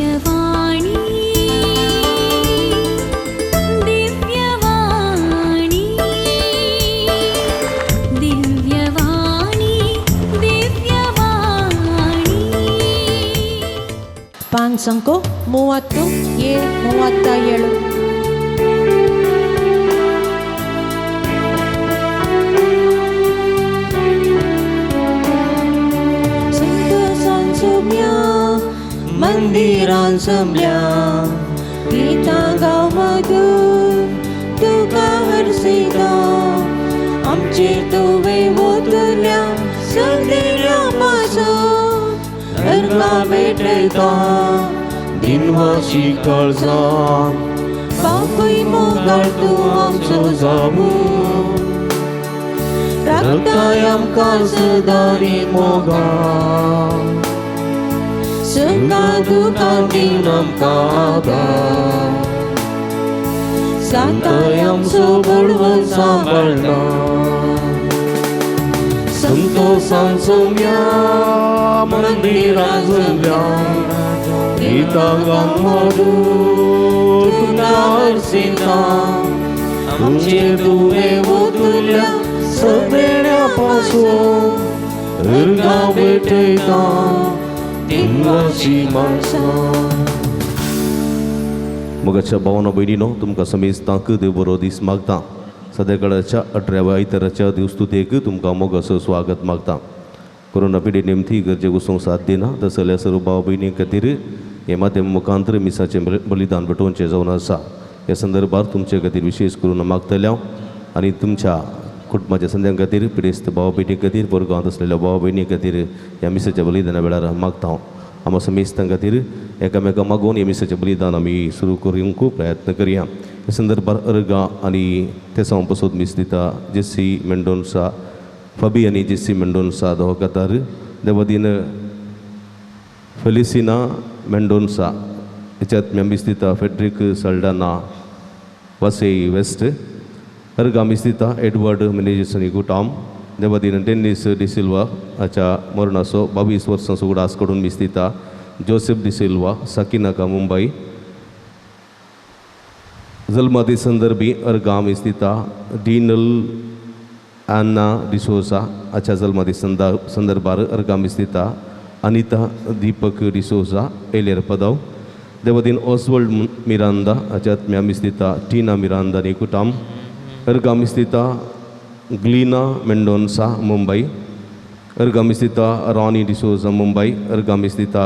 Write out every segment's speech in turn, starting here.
Divyavani Divyavani Divyavani Divyavani. ಪಾನ್ಸಂಕೋ 30 A 37. संतोषान Saumya मंदिरान जमल्या, गीतां गाव मधूर तुका हरसिता. आमचेर तुवें ओतल्या सगळ्या पासून अर्गां भेटयता दिनवाशी काळजान. बापूय मोगाळ तूं आमचो जावूं, राखताय आमकां सदारी मोगान. सुखा दुखान दिवन आमकां आदार, साताय आमचो बळवंत सांबाळना. संतोषान सोम्या मंदिरान जमल्या, गीतां गावन मधूर तुका हरसिता. आमचेर तुवें ओतल्या सगळ्या पासून अर्गां भेटयता दिनवाशी माणसां. मोगाच्या भावना भयणीनो, तुमकां समेस्तांक देव बरो दीस मागता. सद्याकाळाच्या 18व्या आयताराच्या देवस्तुतेक तुमकां मोगाचो स्वागत मागता. कोरोना पिढी निमती गरजे वचूंक साथ दिना तसल्या सर्व भाव भयणी खातीर हे माध्यम मुखांतर मिसाचें बलिदान भेटोवचें जावन आसा. ह्या संदर्भार तुमचे खातीर विशेश करून मागतले हांव आनी तुमच्या कुटुंबाच्या संद्यां खातीर, पिडेस्त भाव भयणी खातीर, बोरगांवांत आसलेल्या भाव भयणी खातीर ह्या मिसाच्या बलिदाना वेळार मागता हांव. आमकां समेस्तां खातीर एकामेका मागून ह्या मिसाचें बलिदान आमी सुरू करूंक प्रयत्न करया. ह्या संदर्भार अर्गां आनी तेसांव पसोत मीस दिता जेसी मेंडोन्सा फबी आनी जेसी मेंडोन्सा दोहकातार, देवादीन फेलिसिना मेंडोन्सा हेच्यात मीस दिता फेड्रीक सल्डाना वसई वेस्ट. अर्गां मीस दिता एडवर्ड मिनेजीस आनी गुटाम, देवादीन डेन्नीस डिसिल्वा हाच्या मरणाचो 22 वर्सांचो उगडास करून मीस दिता जोसेफ डिसिल्वा साकिनाका मुंबई. जल्मादी संदर्भी अर्गां मीस दिता डिनल अन्ना डिसोजा हाच्या जल्मादी संदर्भार अर्गां मीस दिता अनिता दीपक डिसोजा एलेर पदव. देवादीन ओसवल्ड मिरांदा हाच्या आत्म्या मीस दिता टिना मिरांदा आनी कुटाम. अर्गां मीस दिता ग्लिना मेंडोन्सा मुंबई. अर्गां मीस दिता रॉनी डिसोजा मुंबई. अर्गां मीस दिता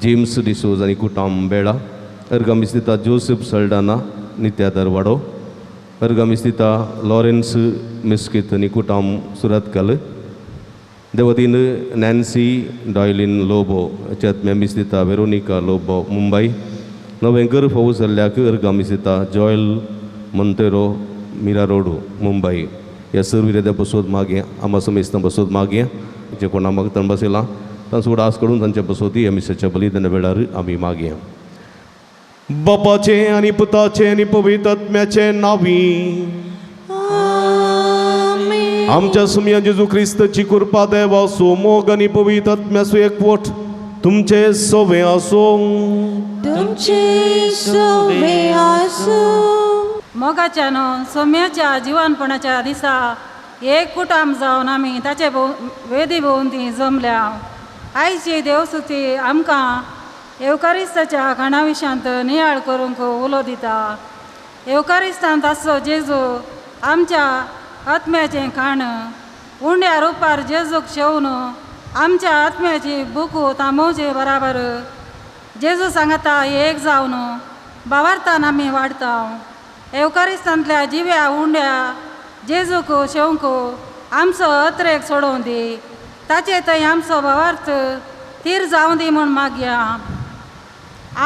जेम्स डिसोजा आनी कुटाम बेळा. अर्गां मीस दिता जोसेफ सल्डाना नित्या दरवाडो. अर्गां मीस दिता लॉरेन्स मिस्कित आनी कुटाम सुरतकल. देवतीन नॅन्सी डॉयलिन लोबो हाच्या आत्म्या मीस दिता वेरोनिका लोबो मुंबई. नवेंकर फोव जाल्ल्याक अर्गां मीस दिता जॉयल मोंतेरो मिरा रोड मुंबई. ह्या सर्व विरोध्या बसोत मागया, आमा समेस्तां बसोत मागया जे कोणा मागतान बसयलां तांचो उगडास करून तांच्या बसोती ह्या मिसाच्या बलिदाना वेळार आमी मागया. बापाचें आनी पुताचें आनी पवित्र आत्म्याचें नांवी आमच्या सुमया जेजू क्रिस्ताची कृपा, देवाचो मोग आनी पवित्र आत्म्याचो एकवट तुमचे सवे आसूं. तुमचे सवे आसूं. मोगाच्या न्हू सोम्याच्या जिवनपणाच्या दिसा एक कुटाम जावन आमी ताचे भोव वेदी भोंवती जमल्या. आयची देवस्तुती आमकां येवकारिस्ताच्या खाणा विशांत नियाळ करूंक उलो दिता. येवकारिस्तांत आसचो जेजू आमच्या आत्म्याचें खाण उंड्या रुपार जेजूक शेवून आमच्या आत्म्याची बुकू थांबोवचे बराबर जेजू सांगता एक जावन बावार्थान आमी वाडटा. येवकारिस्तांतल्या जिव्या उंड्या जेजूक शेवंक आमचो अत्रेक सोडोवं दी, ताचे थंय आमचो भावार्थ थीर जावं दी म्हूण मागया.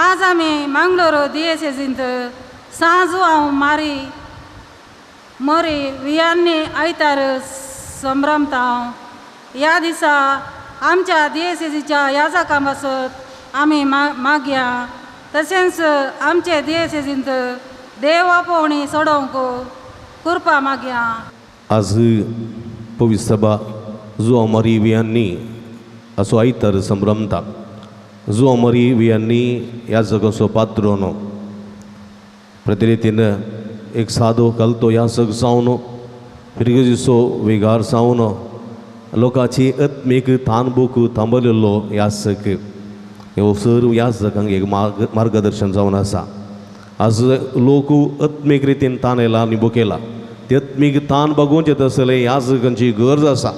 आज आमी मंगळूर दियेसेजींत सांजू हांव मारी मोरी वियांनी आयतार संभ्रमता. ह्या दिसा आमच्या दियेसेजीच्या याजकां पासत आमी मागया. तशेंच आमचे दियेसेजींत देव आपोवणी सोडोवंक कृपा मागया. आज पवित्र सभा जुआंव मारी वियांनी असो आयतार संभ्रमता. जुआंव मरी वियांनी ह्या जगाचो पात्रोनो प्रतिरितीन एक सादो कलतो यासक जावन फिरगजीचो वेगार जावन लोकांची आत्मीक तानबूक थांबयलेलो यासक ह्यो सर्व यासकांक एक मार्गदर्शन जावन आसा. आज लोक आत्मीक रितीन तान येला आनी बुकेला ते आत्मीक तान बागोवचें तसलें याजकांची गरज आसा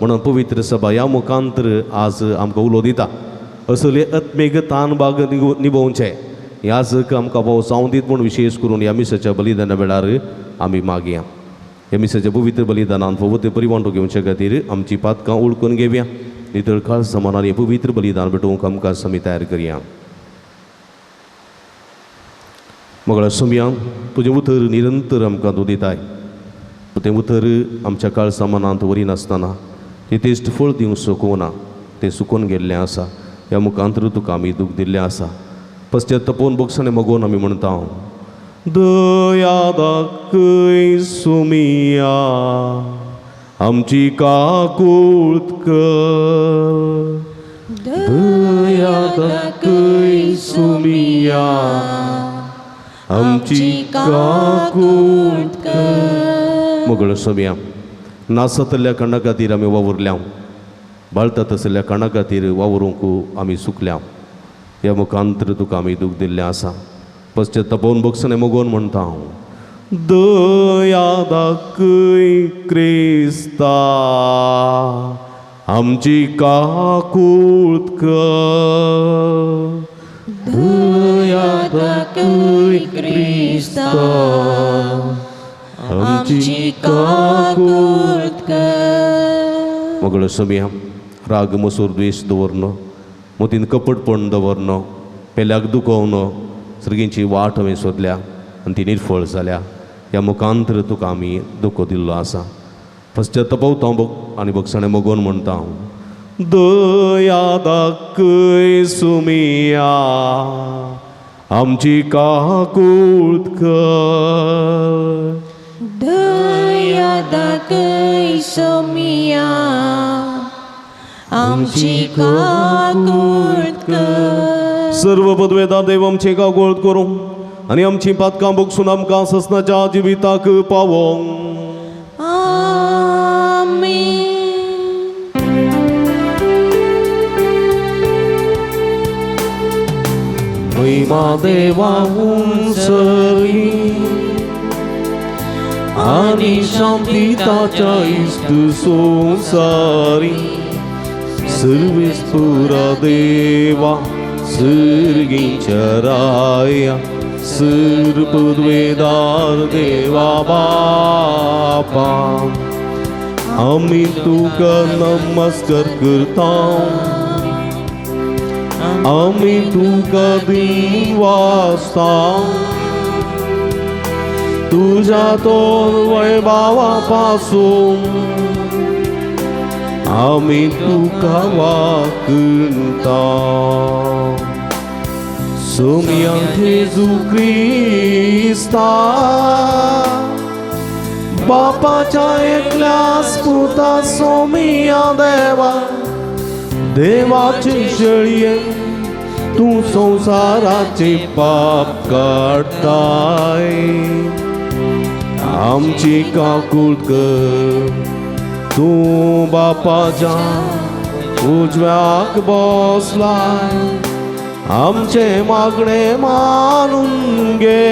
म्हणून पवित्र सभा ह्या मुखांतर आज आमकां उलो दिता. असले आत्मीक तान बाग निभोवचें याजक आमकां पावस जावन दीत म्हूण विशेश करून ह्या मिसाच्या बलिदाना वेळार आमी मागया. ह्या मिसाच्या पवित्र बलिदानान फावो ते परिवांटो घेवचे खातीर आमची पातकां उळकून घेवया. नितळ काळ समानान हें पवित्र बलिदान भेटोवंक आमकां समी तयार करया. मगळा सोमया तुजें उतर निरंतर आमकां तूं दिताय. तें उतर आमच्या काळ सामानांत वरिनासतना तें तेस्ट फळ दिवंक शकना तें सुकून गेल्लें आसा. ह्या मुखांतर तुका आमी दूख दिल्लें आसा. पश्चात तपोवन बोगसणें मगोवन आमी म्हणटा दया दाखय सोमिया आमची काकूळत कर. दया दाखय सोमिया आमची काकूळत कर. मोगळ सोमिया नासतल्या कारणा खातीर आमी वावुरल्या बाळतात तसल्या कारणा खातीर वावरूंक आमी सुकल्या. ह्या मुखांतर तुका आमी दूख दिल्लें आसा. पश्चात तपोवन बोगसणें मगोवन म्हणटा हांव दया दाखय क्रिस्ता आमची काकूळत कर. दया दाखय क्रिस्ता आमची काकूळत कर. मगळ सोमया राग मसूर द्वेश दवरनो मतीन कपटपण दवरनो पेल्याक दुखोवनो सर्गींची वाट हांवें सोदल्या आनी ती निर्फळ जाल्या. ह्या मुखांतर तुका आमी दुखो दिल्लो आसा. पश्चात तपवता हांव आनी बगसणें मगोवन म्हणटा हांव दया दाखय सुमिया आमची काकूळत कर. दया दाखय सोमिया आमची काकूळत कर. सर्व पदवेदा देव आमची काकूळत करूं आनी आमची पातकां बगसून आमकां ससनाच्या जिविताक पावोंक. आमेन. महिमा देवा उंचरी आनी शांती ताच्या इश्ट संवसारी सर्वेस्पुरा देवा सर्गीच्या राया सर पदवेदार देवा बापा आमी तुका नमस्कार करता आमी तुका दिवासता तुझ्या तोर वैभावा पासून आमी तुका वाकणता. सोमया जेजू क्रिस्ता बापाच्या एकल्यास पुता सोमिया देवा देवाचे शेळये तूं संवसाराचे पाप काडताय आमची काकूळ कर. तूं बापाच्या उजव्याक बसलाय आमचे मागणे मानून घे.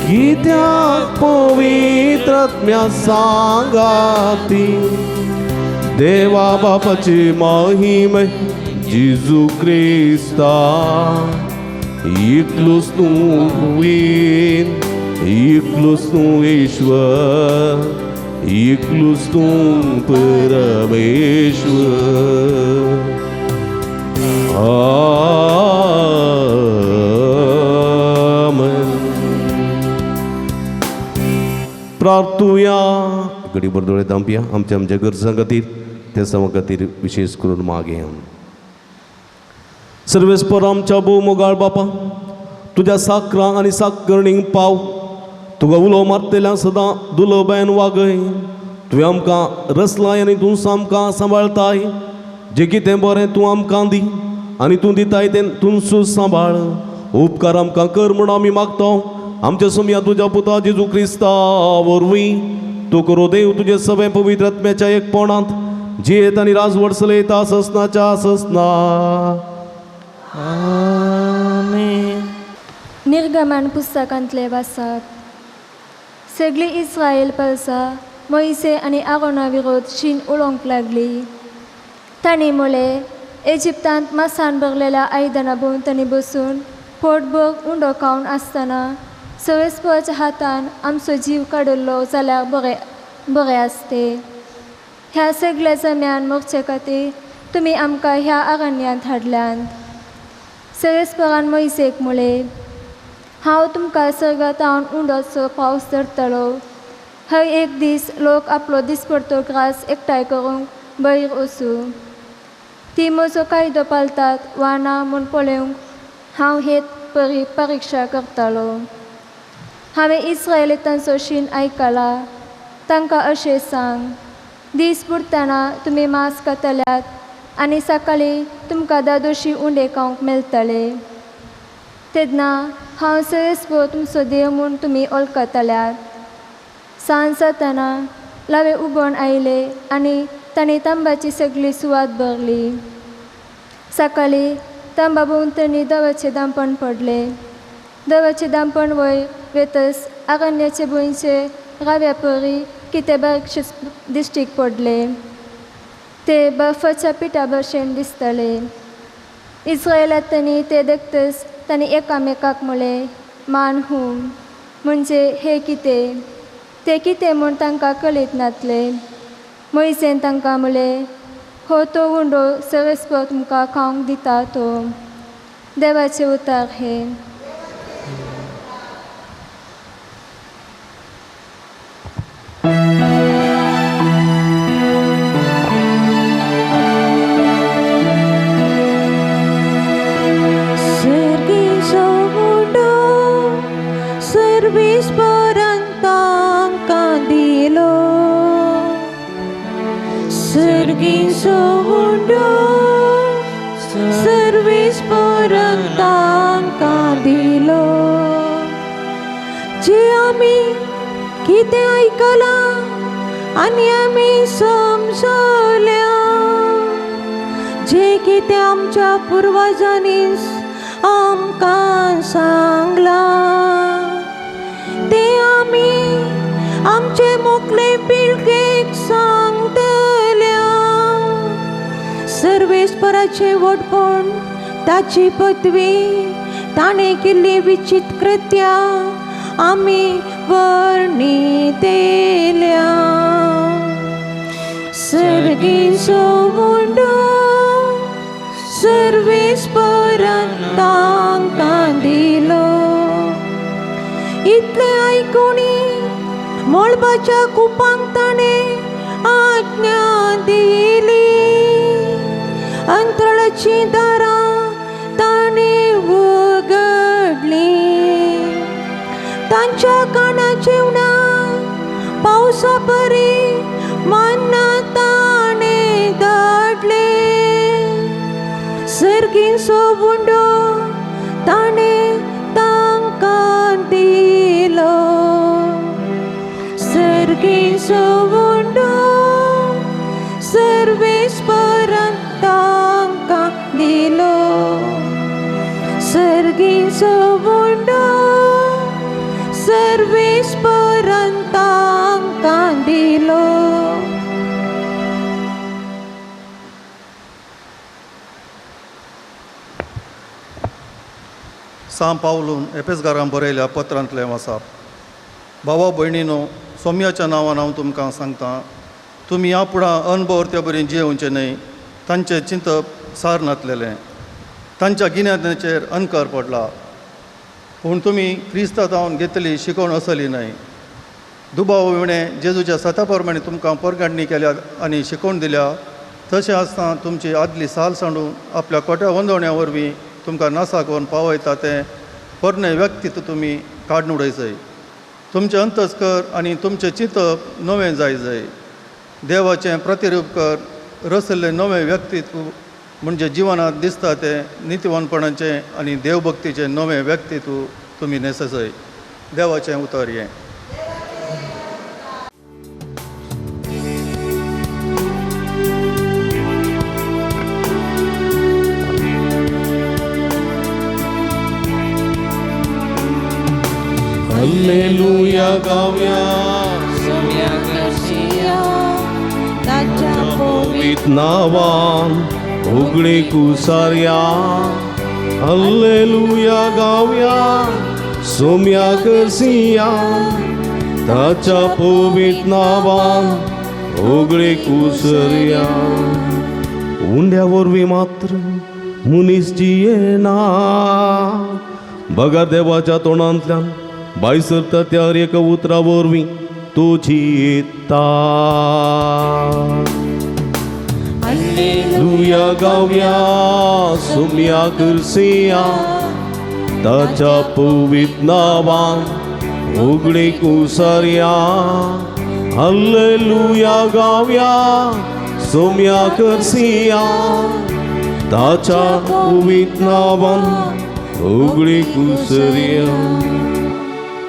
कित्याक पवित्र आत्म्या सांगाती देवा बापाची महिमे जेजू क्रिस्ता इतलोच तूं वीर इतलोच तूं ईश्वर इतलोच तूं परमेश्वर. आमेन. प्रार्थुया घडीभर दोळे धांपया आमच्या आमच्या गरजां खातीर त्या समा खातीर विशेष करून मागया. सर्वेस्पर आमच्या भोव मोगाळ बापा तुज्या साकरांक आनी साकरणींक पाव. तुका उलो मारतल्या सदां दुलोबायन वागय. तुवें आमकां रचलाय आनी तूं आमकां सांबाळताय. जें कितें बरें तूं आमकां दी आनी तूं दिताय तें तूंच सांबाळ उपकार आमकां कर म्हूण आमी मागता आमच्या सोमया तुज्या पुता जेजू क्रिस्ता वरवीं तूं करो देव तुजें सगळें पवित्र आत्म्याच्या एकपणांत जियेत आनी राजवट चलयता ससनाच्या ससना. आमेन. निर्गमन पुस्तकांतले वाचप. सगळी इस्रायल परसा मोयसे आनी आरोना विरोध शीन उलोवंक लागली. तांणी म्हळें, इजिप्तांत मासान भरलेल्या आयदनां भोंवतणी बसून पोटभर उंडो खावन आसतना सवेस्पराच्या हातान आमचो जीव काडिल्लो जाल्यार बरें बरें आसते. ह्या सगळ्या जम्यान मोगचे खातीर तुमी आमकां ह्या अरण्यांत हाडल्यांत. सवेस्परान मोयसेक म्हळें, हांव तुमकां सर्गांत उंडोचो पावस धरतलो. हर एक दीस लोक आपलो दिसपडतो ग्रास एकठांय करूंक बयर वचूं. ती म्हजो कायदो पाळटात वा ना म्हूण पळोवंक हांव हेत परी परिक्षा करतालो. हांवें इस्रायलितांचो शीण आयकला. तांकां अशें सांग, दीस बुडटना तुमी मांस खातल्यात आनी सकाळीं तुमकां दादोशी उंडे खावंक मेळटले. तेन्ना हांव सरेस्पो तुमचो देव म्हूण तुमी वळखतल्यात. सांज जातना लावे उबोन आयले आनी तांणी तांबाची सगळी सुवात भरली. सकाळीं तांबा भोंवतणी दवाचें दांपण पडलें. दवाचें दांपण वयर वेतस अरण्याचे भुंयचे राव्या परी कितें बारीकशें दिश्टीक पडलें. ते बर्फाच्या पिठा भशेन दिसताले. इस्रायलांतनी ते देखतच तांणी एकामेकाक म्हळें, मान हूम म्हणजे हें कितें? तें कितें म्हूण तांकां कळीत नासलें. मोयसेन तांकां म्हळें, हो तो उंडो सरेस्पर तुमकां खावंक दिता तो. देवाचें उतर हें. कितें आयकलां आनी आमी समजल्या, जें कितें आमच्या पुर्वजांनी आमकां सांगलां तें आमी आमचे मुखले पिळगेक सांगतल्या. सर्वेस्पराचें व्हडपण, ताची पदवी, ताणें केल्ली विचित्र कृत्यां आमी वर्णितेल्या. सर्गीचो उंडो सर्वेस्परान तांकां दिलो. इतलें आयकुनी मळबाच्या कुपांक ताणें आज्ञा दिली. अंतराळाचीं दारां ताणें उगडलीं. तांच्या काना जेवणा पावसा परी मान्ना ताणें धाडले. सर्गीचो उंडो ताणें तांकां दिलो. सर्गीचो उंडो सर्वेस्परान तांकां दिलो. सर्गीचो उंडो सर्वेस्परान तांकां दिलो. सां पावलून एपेसगारान बरयल्या पत्रांतलें वाचप. भावा भयणीनो, सोम्याच्या नांवान हांव तुमकां सांगता, तुमी ह्या फुडां अनभवरते बरी जियेवचें न्हय. तांचें चिंतप सार नातलेलें, तांच्या गिन्यानाचेर अणकार पडला. पूण तुमी क्रिस्ता जावन घेतली शिकवण असली न्हय. दुबाव विणें जेजूच्या सता प्रमाणे तुमकां परगाडणी केल्या आनी शिकवण दिल्या, तशें आसतना तुमची आदली साल सांडून आपल्या कोट्या वंदवण्या वरवीं तुमकां नासाक व्हरून पावयता तें पोरणें व्यक्तित्व तुमी काडून उडयचय. तुमचें अंतस्कर आनी तुमचें चिंतप नवें जाय जाय. देवाचें प्रतिरूप कर रचल्लें नवें व्यक्तित्व म्हणजे जिवनांत दिसता तें नितीवानपणाचें आनी देवभक्तीचें नवें व्यक्तित्व तुमी न्हेससय. देवाचें उतर हें. हल्लेलुया गावया सोम्या करसिया ताच्या पवित नावान उगडे कुसार्या. हल्लेलुया गावया सोम्या करसिया ताच्या पवित नावान उगडे कुसर्या. उंड्या वरवीं मात्र मनीस जियेना बगर देवाच्या तोंडांतल्यान भायर सरता त्या हर एका उतरा वरवीं तूं जियेता. हल्लेलुया गावया सोम्या करसिया ताच्या पवित नावान उगडे कुसर्या. हल्लेलुया गावया सोम्या करसिया ताच्या पवित नावान उगडे कुसर्या.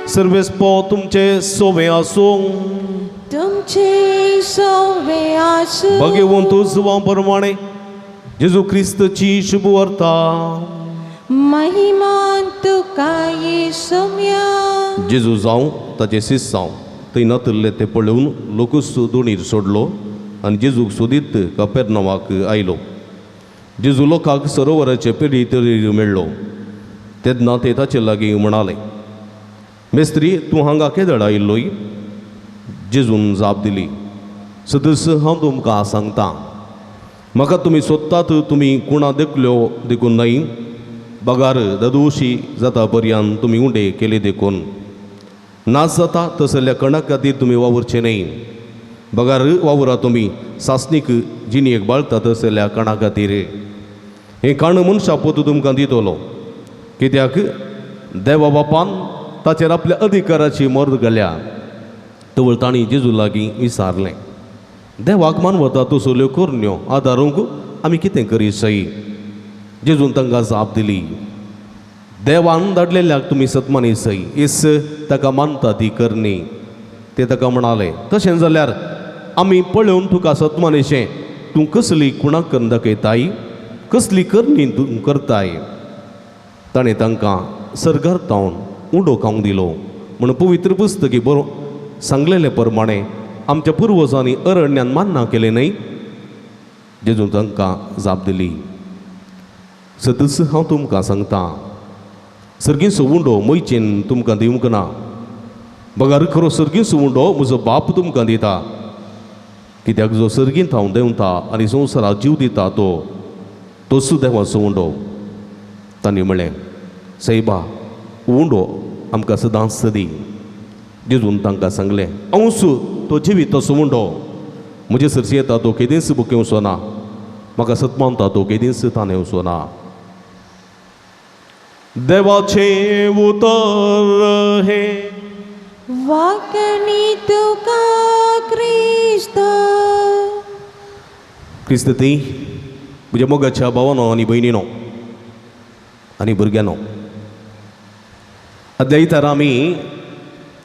सर्वेस पो तुमचे सोवे आसूं तुमचे सोवे आसूं. भगवंत जुवां प्रमाणे जेजू क्रिस्तची शुभ वार्ता. महिमान तुका येसोम्या. जेजू जावं ताचे शिस जावं थंय नातल्ले ते पळोवन लोकूच दोणीर सोडलो आनी जेजूक सोदीत कपेरनावाक आयलो. जेजू लोकांक सरोवराचे पेडी तरेर मेळ्ळो तेन्ना ते ताचे लागीं म्हणाले, मेस्त्री तूं हांगा केदळ आयिल्लोय? जेजून जाप दिली, सदस्य हांव तुमकां सांगता, म्हाका तुमी सोदतात तुमी कुणा देखल्यो देखून न्हय, बगार ददोशी जाता पर्यंत तुमी उंडे केले देखून. नाच जाता तसल्या कणा खातीर तुमी वावुरचे न्हय, बगार वावुरा तुमी सासणीक जिणेक बाळता तसल्या कणा खातीर. हें काण मनशा पोतू तुमकां दितलो, कित्याक देवा बापान ताचेर आपल्या अधिकाराची मोर घाल्या. तवळ तांणी जेजू लागीं विचारलें, देवाक मानवता तसल्यो करण्यो आदारूंक आमी कितें करी सई? जेजून तांकां जाप दिली, देवान धाडलेल्याक तुमी सतमानी सई इस ताका मानता ती करणी. ते ताका म्हणाले, तशें जाल्यार आमी पळोवन तुका सतमानेशें तूं कसली कुणाक करून दाखयताय, कसली करणी तूं करताय? ताणें तांकां सर्गार तावन उंडो खावंक दिलो म्हूण पवित्र पुस्तकी बरो सांगलेले प्रमाणे आमच्या पुर्वजांनी अरण्यान मान्ना केलें न्हय? जेजून तांकां जाप दिली, सदस्य हांव तुमकां सांगता, सर्गीचो उंडो मैचेन तुमकां दिवंक ना, बगार खरो सर्गीचो उंडो म्हजो बाप तुमकां दिता. कित्याक जो सर्गींत हांव देंवता आनी संवसाराक जीव दिता तो तोच देवाचो उंडो. तांणी म्हळें, सायबा उंडो आमकां सदांच दी. जेजून तांकां सांगलें, अंश तो जिवीत तसो उंडो, म्हजे सरशी येता तो केदींच भुकेवचो ना, म्हाका सतमानता तो केदींच तानेवचो ना. देवाचें उतर हें. वाकणी तुका क्रिस्त. क्रिस्त ती म्हज्या मोगाच्या भावानो आनी भयणीनो आनी भुरग्यांनो, आदल्या आयतारा आमी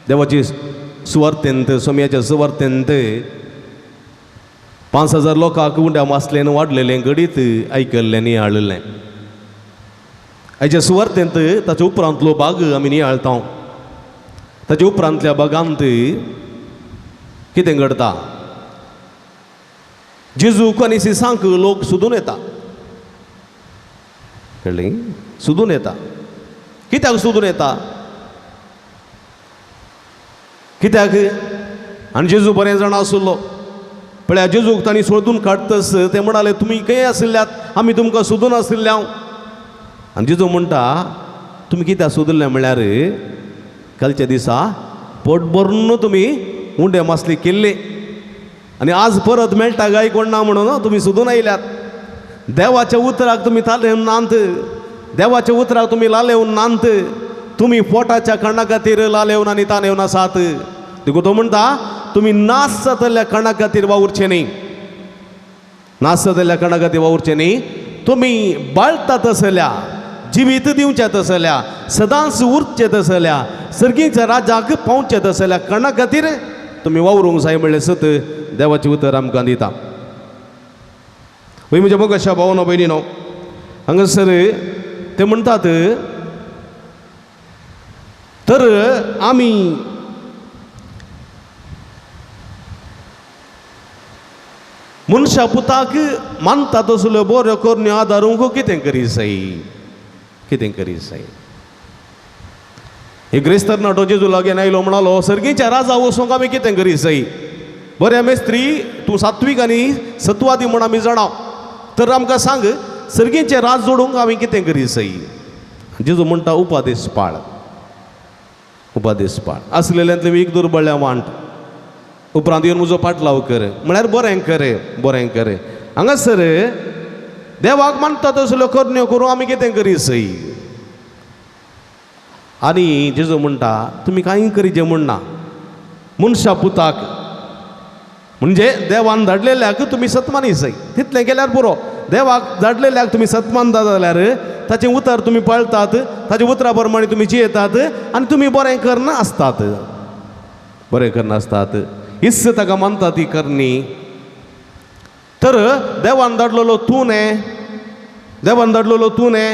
देवाचे सुवार्तेंत सोम्याच्या सुवार्तेंत 5000 लोकांक उंड्या मासलेन वाडलेलें घडीत आयकल्लें नियाळिल्लें. आयच्या सुवार्तेंत ताच्या उपरांतलो भाग आमी नियाळता. ताच्या उपरांतल्या भागांत कितें घडता? जेजूक आनी शिसांक लोक सोदून येता. कळ्ळें? सोदून येता. कित्याक सोदून येता? कित्याक? आनी जेजू बरें जाणा आशिल्लो. पळया जेजूक तांणी सोदून काडटस ते म्हणाले, तुमी खंय आशिल्ल्यात? आमी तुमकां सोदून आशिल्ल्या. आनी जेजू म्हणटा, तुमी कित्याक सोदिल्लें म्हळ्यार कालच्या दिसा पोट भरून तुमी उंडे मासली केल्ले आनी आज परत मेळटा काय कोण ना म्हणून तुमी सोदून आयल्यात. देवाच्या उतराक तुमी तालेवन नात, देवाच्या उतराक तुमी लालेवन नात, तुमी पोटाच्या कणा खातीर लालेवन आनी तानेवन आसात. देखून तो म्हणटा, तुमी नाश जातल्या कणा खातीर वावुरचे न्ही, नासत जाल्यार कोणा खातीर वावुरचें न्ही. तुमी बाळतात आसल्या, जिवीत दिवचें आसल्या, सदांच उरचें आसल्या, सर्गीच्या राजाक पावचें आसल्या कोणा खातीर तुमी वावरूंक जाय म्हणलें सत देवाचें उतर आमकां दिता. वय म्हज्या मोगाच्या भावनो भयणीनो, हांगासर ते म्हणटात तर आमी मनशा पुताक मानता तसल्यो बऱ्यो करण्यो आदारूंक कितें करी जाय, कितें करी जाय. एक ग्रेस्त तरणाटो जेजू लागीं आयलो, म्हणालो सर्गीच्या राजा वचूंक आमी कितें करी जाय. बऱ्या मेस्त्री, तूं सात्वीक आनी सत्वादी म्हूण आमी जाणा, तर आमकां सांग सर्गीचें राज जोडूंक आमी कितें करी जाय. जेजू म्हणटा उपादेश पाळ, उपादेश पाळ. आसलेल्यांतलें एक दुर्बळ्या वांट, उपरांत येवन म्हजो पाटलाव कर, म्हळ्यार बरें कर, बरें कर. हांगासर देवाक मानता तसल्यो करण्यो करूं आमी कितें करी जाय. आनी जेजू म्हणटा तुमी कांय करीचें म्हणना, मनशा पुताक म्हणजे देवान धाडलेल्याक तुमी सत्मानी जाय, तितलें केल्यार पुरो. देवाक धाडलेल्याक तुमी सत्मानता जाल्यार ताचें उतर तुमी पाळतात, ताच्या उतरा प्रमाणे तुमी जियेतात आनी तुमी बरें करना आसतात, बरें करना आसतात. इस्स ताका मानता ती करणी. तर देवान धाडलेलो तूं न्ही, देवान धाडलेलो तूं न्ही,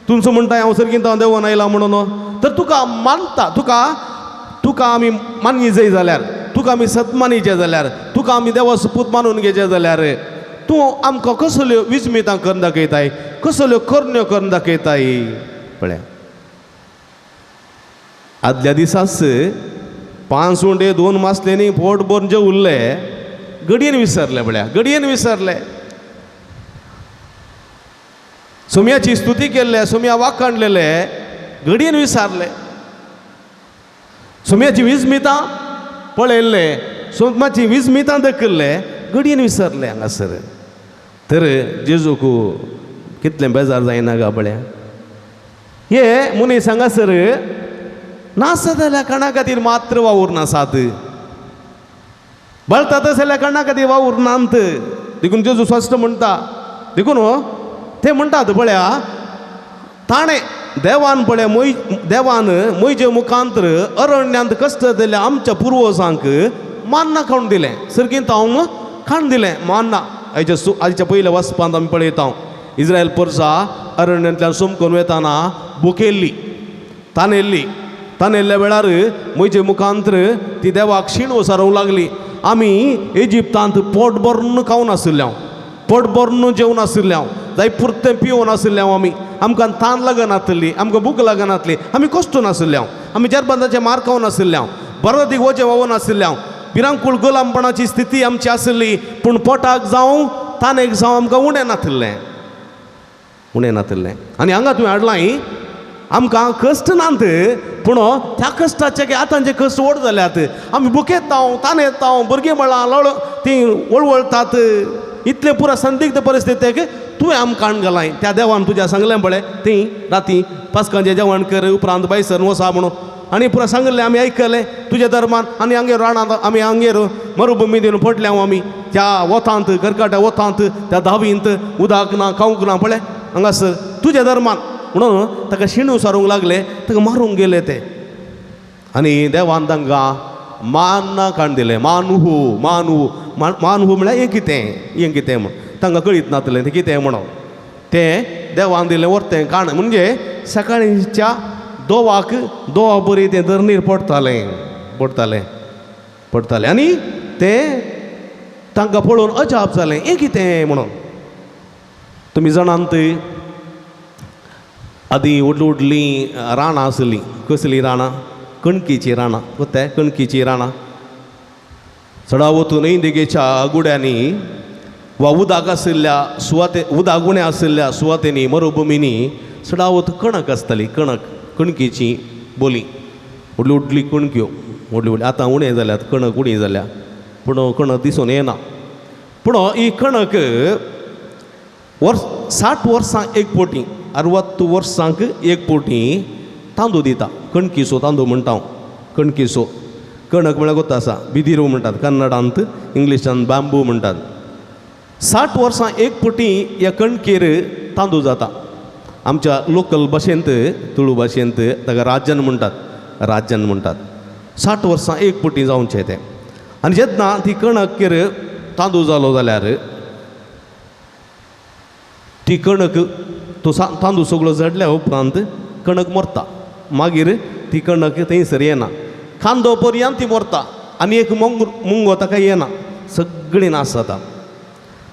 तुमचो म्हणटा हांव सर्गींत हांव देवान आयला म्हणून, तर तुका मानता, तुका तुका आमी मान्य जाय जाल्यार, तुका आमी सत्मानीचे जाल्यार, तुका आमी देवाचो पूत मानून घेचे जाल्यार तूं आमकां कसल्यो विस्मितां करून दाखयताय, कसल्यो करण्यो करून दाखयताय. पळया आदल्या दिसाच 5 उंडे 2 मासलेनी पोट भरून जे उरले घडयेन विसरले. पळया घडयेन विसरले. सोम्याची स्तुती केल्ले, सोम्या वाखाणलेले, घडयेन विसरले. सोम्याची विस्मितां पळयल्ले, सोम्याची विस्मितां दखल्ले, घडयेन विसरले हांगासर. तर जेजूक कितलें बेजार जायना गा. पळया हे मनीस हांगासर नासत जाल्यार कोणा खातीर मात्र वावूर नासात, बळतात जाल्यार कोणा खातीर वावूर नात. देखून जेजू स्पश्ट म्हणटा, देखून ते म्हणटात पळया ताणें देवान पळय मोय देवान मोयजे मुखांतर अरण्यांत कश्ट दिले आमच्या पुर्वजांक मान्ना खावन दिलें, सर्गींत हांव खाण दिलें मान्ना. आयच्या आयच्या पयल्या वाचपांत आमी पळयता इस्रायल परसा अरण्यांतल्यान सोमकून वेताना भुकेल्ली, तानेल्ली. तानेल्ल्या वेळार मोयजे मुखांतर ती देवाक शीण वसारूंक लागली. आमी इजिप्तांत पोट भरून खावन आशिल्ले हांव, पोट भरून जेवन आशिल्ले हांव, जाय पुरतें पिवन आशिल्ले हांव. आमी आमकां तान लागनातली, आमकां भूक लागनातली, आमी कश्टून आशिल्ले हांव, आमी जरबंदाचे मार खावन आशिल्ले हांव, बरोदीक वजें व्हांवून आशिल्ले हांव, भिरांकूळ गुलामपणाची स्थिती आमची आशिल्ली. पूण पोटाक जावं तानेक जावं आमकां उणें नातिल्लें, उणें नातिल्लें. आनी हांगा तुवें हाडलां आमकां कश्ट नात, पूण त्या कश्टाचे आतांचे कश्ट व्हड जाल्यात. आमी भुकेता, तानेता, भुरगीं बाळां लळ तीं वळवळतात. इतले पुरा संदिग्ध परिस्थितीक तुवें आमकां हाडून घालाय. त्या देवान तुज्या सांगलें पळय ती राती पास्कांचें जेवण कर, उपरांत भायसर वसा म्हणून, आनी पुरा सांगिल्लें आमी आयकलें तुज्या धर्मान. आनी हांगेर रानांत आमी हांगेर मरुभुमी दिवन पडले आमी त्या वतांत, करकाट्या वतांत, त्या दावींत, उदक ना खावंक ना. पळय हांगासर तुज्या धर्मान म्हणून ताका शिणू सारूंक लागले, ताका मारूंक गेले ते. आनी देवान तांकां मान्ना काण दिलें. मानहू मानहू मानहू म्हळ्यार हें कितें, हें कितें म्हण तांकां कळीत नातलें तें कितें म्हणून. तें देवान दिलें व्हरतें काण म्हणजे सकाळींच्या दोवाक दोवा बरी तें धरणीर पडटालें, पडटालें, पडटालें. आनी तें तांकां पळोवन अजाप जालें, हें कितें म्हणून. तुमी जाणात आदीं व्हडलीं व्हडलीं रानां आसलीं. कसलीं रानां? कणकीचीं रानां. कोत्या कणकीचीं रानां चडावत न्हंय देगेच्या गुड्यांनी वा उदक आशिल्ल्या सुवाते, उदक उणें आशिल्ल्या सुवातेंनी, मरुभुमींनी चडावत कणक आसताली. कणक, कणकीची बोली, व्हडली व्हडली कणक्यो, व्हडली व्हडली. आतां उणें जाल्यात, कणक उणी जाल्या, पूण कणक दिसून येना. पूण ही कणक वर्स 60 वर्सां एक पोटी, 60 वर्सांक एक पोटी तांदूळ दिता. कणकीचो तांदूळ म्हणटा हांव, कणकीचो. कणक म्हळ्यार गोत आसा, बिदिरू म्हणटात कन्नडांत, इंग्लिशान बांबू म्हणटात. 60 वर्सां एक पटी ह्या कणकेर तांदूळ जाता. आमच्या लोकल भाशेंत, तुळू भाशेंत ताका राजन म्हणटात, राजन म्हणटात. 60 वर्सां एक पटी जावचें तें. आनी जेन्ना ती कणकेर तांदूळ जालो जाल्यार ती कणक तो तांदूळ सगळो झडल्या उपरांत कणक मरता. मागीर ती कणक थंयसर येना, कांदो पर्यंत ती मरता आनी एक मुंगो ताका येना, सगळीं नाश जाता.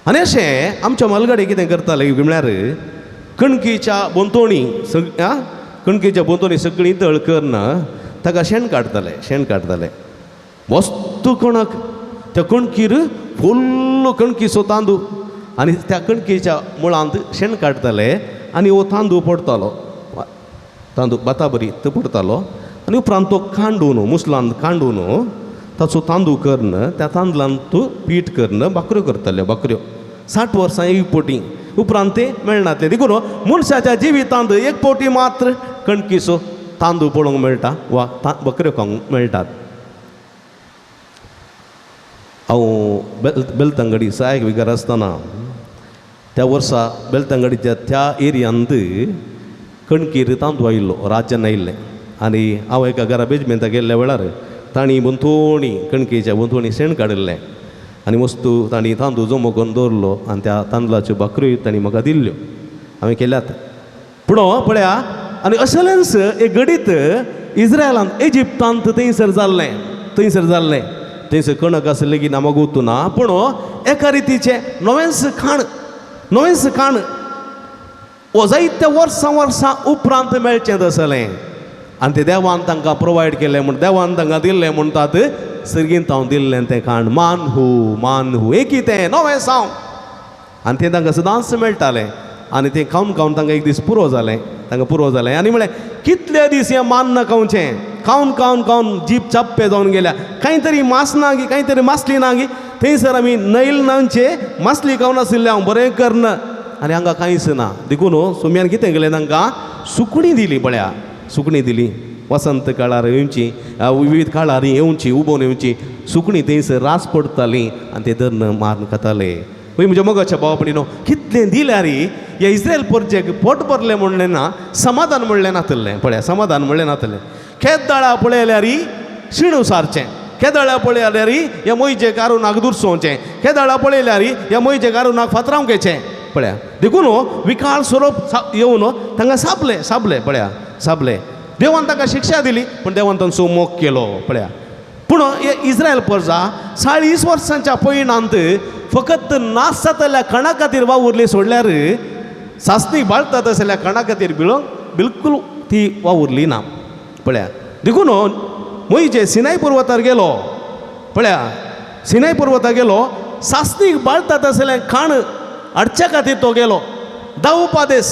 आनी अशें आमच्या म्हालगडे कितें करताले म्हळ्यार कणकेच्या भोंवतणी कणकेच्या भोंवतणी सगळीं तळ करून ताका शेण काडटाले, शेण काडटाले. मस्त कणक, त्या कणकीर फुल्ल कणकीचो तांदूळ आनी त्या कणकेच्या मुळांत शेण काडटाले आनी हो तांदूळ पडटालो, तांदूळ भाता बरी तो पडटालो. आनी उपरांत तो कांडून, मुसलांत कांडून ताचो तांदूळ करून त्या तांदळांत तो पीठ करून भाकऱ्यो करताल्यो, भाकऱ्यो. 60 वर्सां एक पोटी उपरांत तें मेळनातलें. देखून मनशाच्या जिवितांत एक पोटी मात्र कणकीचो तांदूळ पळोवंक मेळटा वा बकऱ्यो खावंक मेळटात. हांव बेलतंगडी सहायक विगार आसतना त्या वर्सा बेलतंगडीच्या त्या एरियांत कणकीर तांदूळ आयिल्लो, राज्यान आयिल्लें. आनी हांव एका घरा बेजमेंता गेल्ल्या वेळार तांणी भोंवतणी कणकेच्या भोंवतणी शेण काडिल्लें आनी वस्तू तांणी तांदूळ जमो करून दवरलो आनी त्या तांदळाच्यो भाकऱ्यो तांणी म्हाका दिल्ल्यो, हांवें केल्यात. पूण पळया, आनी असलेंच एक घडीत इस्रायलांत इजिप्तांत थंयसर जाल्लें, थंयसर जाल्लें. थंयसर कणक आसलें की ना म्हाका ना, पूण एका रितीचें नवेंच खाण, नवेंच खाण हो जायत्या वर्सां वर्सां उपरांत मेळचें तसलें. आनी तें देवान तांकां प्रोवायड केलें म्हण, देवान तांकां दिल्लें म्हणटात, सर्गींत हांव दिल्लें तें खाण, मान हू मान हू एक तें नवें साव. आनी तें तांकां सदांच मेळटालें आनी तें खावन खावन तांकां एक दीस पुरो जालें, तांकां पुरो जालें. आनी म्हळें कितले दीस हें मान ना खावचें, खावन खावन खावन जीप चाप्पे जावन गेल्या, कांय तरी मास ना गी, कांय तरी मासली ना गी. थंयसर आमी नैल नांचे मासली खावन आशिल्लें हांव बरें करना आनी हांगा कांयच ना. देखून सोम्यान कितें केलें, तांकां सुकणीं दिली. पळया, सुकणीं दिली. वसंत काळार येवची, विविध काळार येवची, उबोवन येवची सुकणीं थंयसर रास पडटालीं आनी ते धरून मारून खाताले. पळय म्हज्या मोगाच्या भावा भयणीनो, कितलें दिल्यार ह्या इस्रायल परजेक पोट भरलें म्हणलें ना, समाधान म्हणलें नातलें. पळया, समाधान म्हणलें नातलें. केदळा पळयल्यार शिणू सारचें, केदळा पळयल्यार ह्या मोयजेक आरुणाक दुरसोवचें, केदळा पळयल्यार ह्या मोयजेक आरुणाक फातरावंक घेचें. पळया, देखून विकाळ स्वरूप येवन तांकां सापलें, सापलें. पळया, सापलें. देवान तांकां शिक्षा दिली, पूण देवान तांचो मोग केलो. पळया, पूण इस्रायल प्रजा 40 वर्सांच्या पयणांत फकत नाश जातल्या कणा खातीर वावुरली सोडल्यार सासणी बाळतात आसल्या कणा खातीर बिलकूल ती वावुरली ना. पळया, देखून मोहिजे सिनाय पर्वतार गेलो. पळया, सिनाय पर्वतार गेलो, सासणीक बाळतात आसलें खाण हाडच्या खातीर तो गेलो. दावपादेस,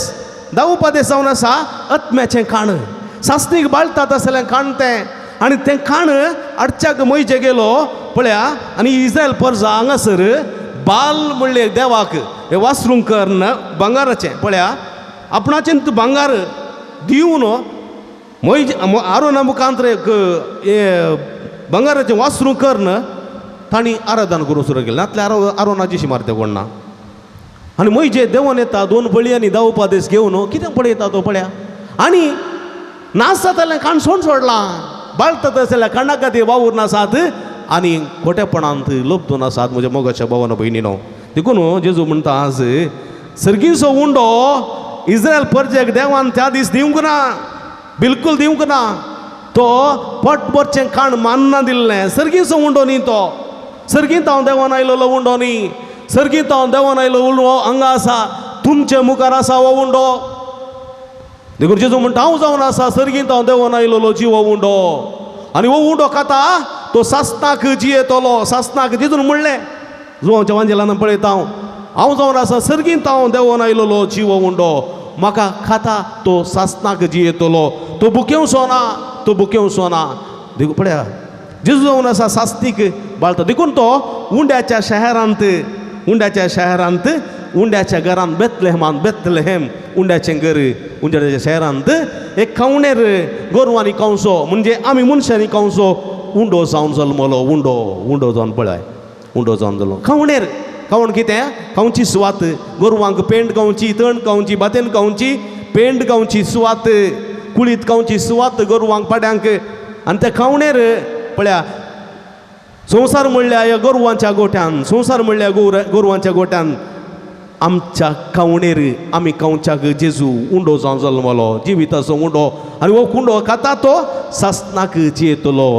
दावपादेस जावन आसा आत्म्याचें खाण, सासणीक बाळतात आसलें खाण तें. आनी तें खाण हाडच्याक मोहिजे गेलो. पळया, आनी इस्रायल परजा हांगासर बाल म्हणले देवाक हे वासरूंक करून भांगाराचें. पळया, आपणाचें भांगार दिवन मोहिजे आरोना मुखांत एक भांगाराचें वासरूं करून तांणी आराधन करूंक सुरू केलें. नातले आरोनाची शी मारते कोण ना. आनी मोहिजे देंवन येता दोन बळयांनी दावपादेस घेवन कितें पळयता तो. पळया, आनी नाश जातालें खाण सोड सोडलां, बाळतात आसल्या खाणा खातीर वावूर नासात आनी खोटेपणांत लपतून आसात. म्हज्या मोगाच्या भावान भयणीनो, देखून जेजू म्हणटा आज सर्गीचो उंडो इस्रायल परजेक देवान त्या दीस दिवंक ना, बिलकूल दिवंक ना. तो पोट भरचें खाण मान्ना दिल्लें, सर्गीचो उंडो न्ही तो, सर्गींत हांव देवान आयलोलो उंडो न्ही, सर्गींत हांव देवान आयलो उंडो हांगा आसा, तुमचे मुखार आसा हो उंडो. देखून जेजू म्हणटा हांव जावन आसा सर्गींत हांव देवान आयलोलो जिवो उंडो, आनी हो उंडो खाता तो सासणाक जियेतलो, सासणाक. जेजून म्हणलें जुवांच्या वांजेलान पळयता हांव, हांव जावन आसा सर्गींत हांव देवान आयलोलो जिवो उंडो, म्हाका खाता तो सासणाक जियेतलो, तो बुकेवचो ना, तो बुकेवचो ना. देखून पळया, जेजू जावन आसा सासणीक बाळता. देखून तो उंड्याच्या शहरांत, उंड्याच्या शहरांत, उंड्याच्या घरांत बेतलेहमान, बेतलेहेम उंड्याचें घर, उंड्याच्या शहरांत एक खावणेर गोरवांनी खावचो म्हणजे आमी मनशांनी खावचो उंडो जावन जल्मलो, उंडो, उंडो जावन पळय, उंडो जावन जल्मलो खावणेर. खावण कितें खावची सुवात गोरवांक पेंट खावची तण खावची भातेन खावची पेंट खावची सुवात कुळीत खावची सुवात गोरवांक पाड्यांक आनी त्या खावणेर पळया संवसार म्हणल्यार ह्या गोरवांच्या गोठ्यान संवसार म्हणल्यार गोरवांच्या गोठ्यान आमच्या खावणेर आमी खावच्याक जेजू उंडो जावन जल्मलो जिविताचो उंडो आनी हो कुंडो खाता तो सासनाक जियेतलो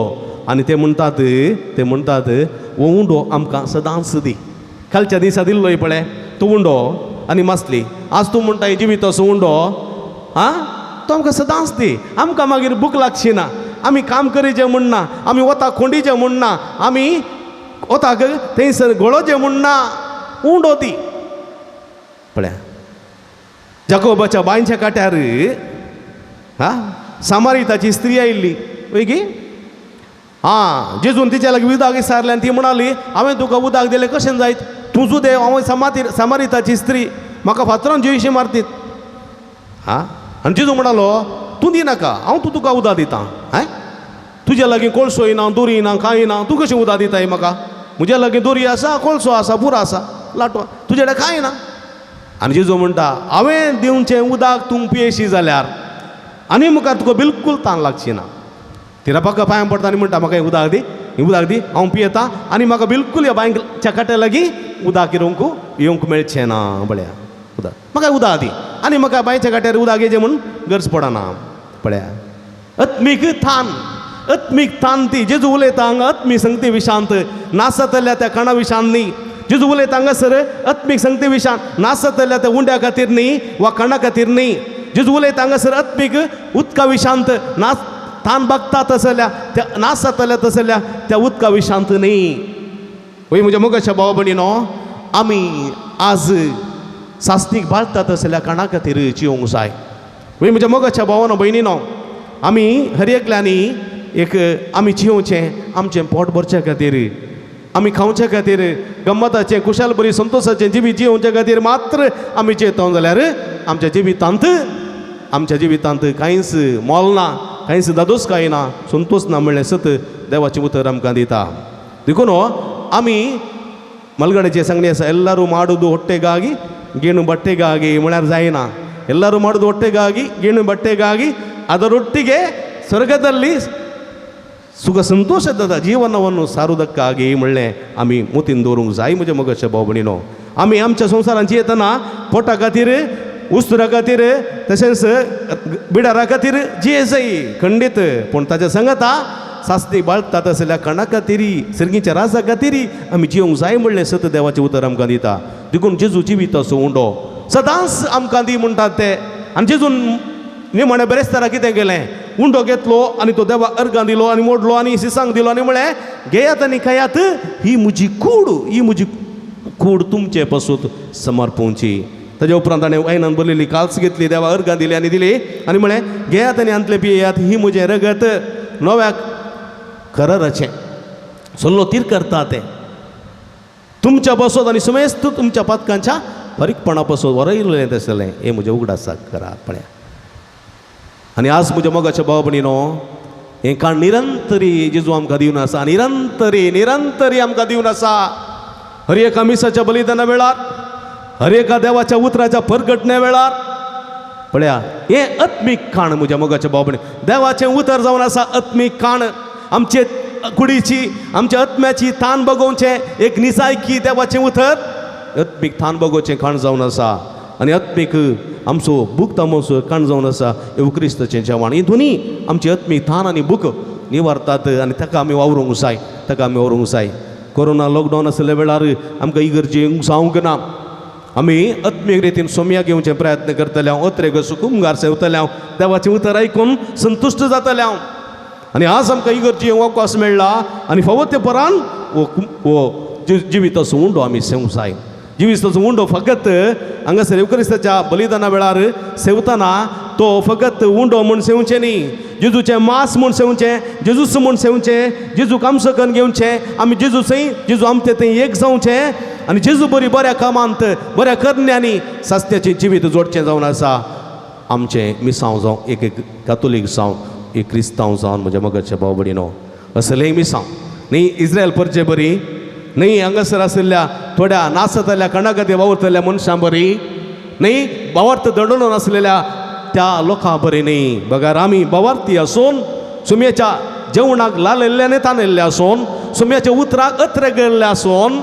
आनी ते म्हणटात हो उंडो आमकां सदांच दी कालच्या दिसा दिल्लोय पळय तो उंडो आनी मासली आज तूं म्हणटा जिविताचो उंडो आं तो आमकां सदांच दी आमकां मागीर भूक लागची ना आमी काम करीचें म्हण ना आमी वता खोंडीचें म्हण ना आमी वताक थंयसर गोळोचें म्हण ना उंडो दी पळया जाकोबाच्या बांयच्या काट्यार हा सामारिताची स्त्री आयिल्ली वय गी आं जेजून तिच्या लागीं उदक विचारलें आनी ती म्हणाली हांवें तुका उदक दिलें कशें जायत तूं जुदेव हांव सामारिताची स्त्री म्हाका फातरान जिवीशी मारतीत आं आनी जेजू म्हणालो तूं दिनाका हांव तूं तुका उदक दितां हांय तुज्या लागीं कोळसोय ना दोरी ना कांय ना तूं कशें उदक दिताय म्हाका म्हज्या लागीं दोरी आसा कोळसो आसा पुरो आसा लाटो तुजे कडेन कांय ना आनी जेजू म्हणटा हांवें दिवचें उदक तूं पियेशी जाल्यार आनी मुखार तुका बिलकूल तान लागची ना ती रपाका पांयां पडटा आनी म्हणटा म्हाका हें उदक दी हें उदक दी हांव पियेता आनी म्हाका बिलकूल ह्या बांयच्या काट्या लागीं उदक येवंक मेळचें ना पळया उदक म्हाका उदक दी आनी म्हाका बांयच्या काट्यार उदक येचें म्हूण गरज पडना पळया आत्मीक थान आत्मीक थान ती जेजू उलयता हांगा आत्मीक संगती विशांत नासतल्या त्या कणा विशांत न्ही जेजू उलयता हांगासर आत्मीक संगती विशांत नासतल्या त्या उंड्या खातीर न्ही वा कणा खातीर न्ही जेजू उलयता हांगासर आत्मीक उदका विशांत नास थान बगता तसल्या त्या नासतल्या तसल्या त्या उदका विशांत न्ही वय म्हज्या मोगाच्या भाव भयणीनो आमी आज सासणीक बाळता तसल्या कणा खातीर जिवंक जाय वय म्हज्या मोगाच्या भावानो भयणीनो आमी हर एकल्यांनी एक आमी जिवचें आमचें पोट भरच्या खातीर आमी खावच्या खातीर गम्मताचें खुशाल बरी संतोशाचें जिवीत जिवच्या खातीर मात्र आमी जियेता जाल्यार आमच्या जिवितांत कांयच मोल ना कांयच दादोस कांय ना संतोश ना म्हणलें सत देवाचें उतर आमकां दिता देखून आमी ಮಲ್ಗಡೆचे सांगणे आसा ಎಲ್ಲರೂ ಮಾಡುವುದು ಹೊಟ್ಟೆಗಾಗಿ ಗೇಣು ಬಟ್ಟೆಗಾಗಿ म्हळ्यार जायना ಎಲ್ಲರೂ ಮಾಡುವುದು ಹೊಟ್ಟೆಗಾಗಿ ಗೇಣು ಬಟ್ಟೆಗಾಗಿ ಅದರೊಟ್ಟಿಗೆ ಸ್ವರ್ಗದಲ್ಲಿ ಸುಖ ಸಂತೋಷದ ಜೀವನವನ್ನು सारुदक्कागी म्हणलें आमी मुतीन दवरूंक जाय म्हज्या मोगाच्या भाव भयणीनो आमी आमच्या संवसारान जियेतना पोटा खातीर उस्तुरा खातीर तशेंच बिडारा खातीर जिये जाय खंडीत पूण ताच्या सांगता सासणी बाळता तसल्या कणा खातीर सिरगीच्या राजा खातीर आमी जिवंक जाय म्हणलें सत देवाचें उतर आमकां दिता देखून जेजू जिविताचो उंडो सदांच आमकां दी म्हणटात ते आनी जेजून निमाणें बेरेस्तारा कितें केलें उंडो घेतलो आनी तो देवा अर्गां दिलो आनी मोडलो आनी सिसांक दिलो आनी म्हळें घेयात आनी खायात ही म्हजी कूड ही म्हजी कूड तुमचे पसून समर्पोवची ताज्या उपरांत ताणें वायनान भरलेली काल्स घेतली देवा अर्गां दिली आनी दिली आनी म्हळें घेयात आनी आंतलें पियेयात ही म्हजें रगत नव्या कराराचें सल्लो तीर करता तें तुमच्या बसोत आनी समेस्त तुमच्या पातकांच्या बारीकपणा पासून वरयलें तसलें हें म्हजें उगडासाक करा पळया आनी आज म्हज्या मोगाच्या भाव भयणीनो हें काण निरंतरी जेजू आमकां दिवन आसा निरंतरी निरंतरी आमकां दिवन आसा हर एका मिसाच्या बलिदाना वेळार हर एका देवाच्या उतराच्या परगटण्या वेळार पळया हें आत्मीक काण म्हज्या मोगाच्या भाव भयणी देवाचें उतर जावन आसा आत्मीक काण आमचे कुडीची आमच्या आत्म्याची तान बगोवचें एक निजायकी देवाचें उतर आत्मीक थान बगोवचें काण जावन आसा आनी आत्मीक आमचो भूक तामोचो काण जावन आसा येवू क्रिस्ताचें जेवण ही दोनी आमची आत्मीक थान आनी भूक निवारतात आनी ताका आमी वावरूंक जाय ताका आमी वावरूंक जाय कोरोना लॉकडावन आसल्या वेळार आमकां इगर्जे जावंक ना आमी आत्मीक रितीन सोम्या घेवचे प्रयत्न करतले हांव अत्रेग सुकुमगार सेवतले हांव देवाचें उतर आयकून संतुश्ट जातले हांव आनी आज आमकां इगर्जी अवकाश मेळ्ळा आनी फावो ते परान हो जिविताचो उंडो आमी सेवंक जाय जिविताचो उंडो फकत हांगासर येवक्रिस्ताच्या बलिदाना वेळार सेवतना तो फकत उंडो म्हूण सेवचें न्ही जेजूचें मांस म्हूण सेवचें जेजूस म्हूण सेवचें जेजूक आमचो करून घेवचें आमी जेजू थंय जेजू आमचे थंय एक जावचें आनी जेजू बरी बऱ्या कामांत बऱ्या करण्यांनी सासण्याचें जिवीत जोडचें जावन आसा आमचें मिसांव जावं एक एक कातोलीक जावं एक क्रिस्तांव जावन म्हज्या मोगाच्या भाव भयणीनो असलें मिसांव न्ही इस्रायल परचे बरी न्ही हांगासर आशिल्ल्या थोड्या नासतल्या कणा खातीर वावुरतल्या मनशां बरी न्ही, भावार्थ दडून आसलेल्या त्या लोकां बरी न्ही. बगर आमी भावार्थी आसून सुम्याच्या जेवणाक लालयल्ल्याने ताणिल्ले आसून, सुम्याच्या उतराक अत्रे गेल्ले आसून,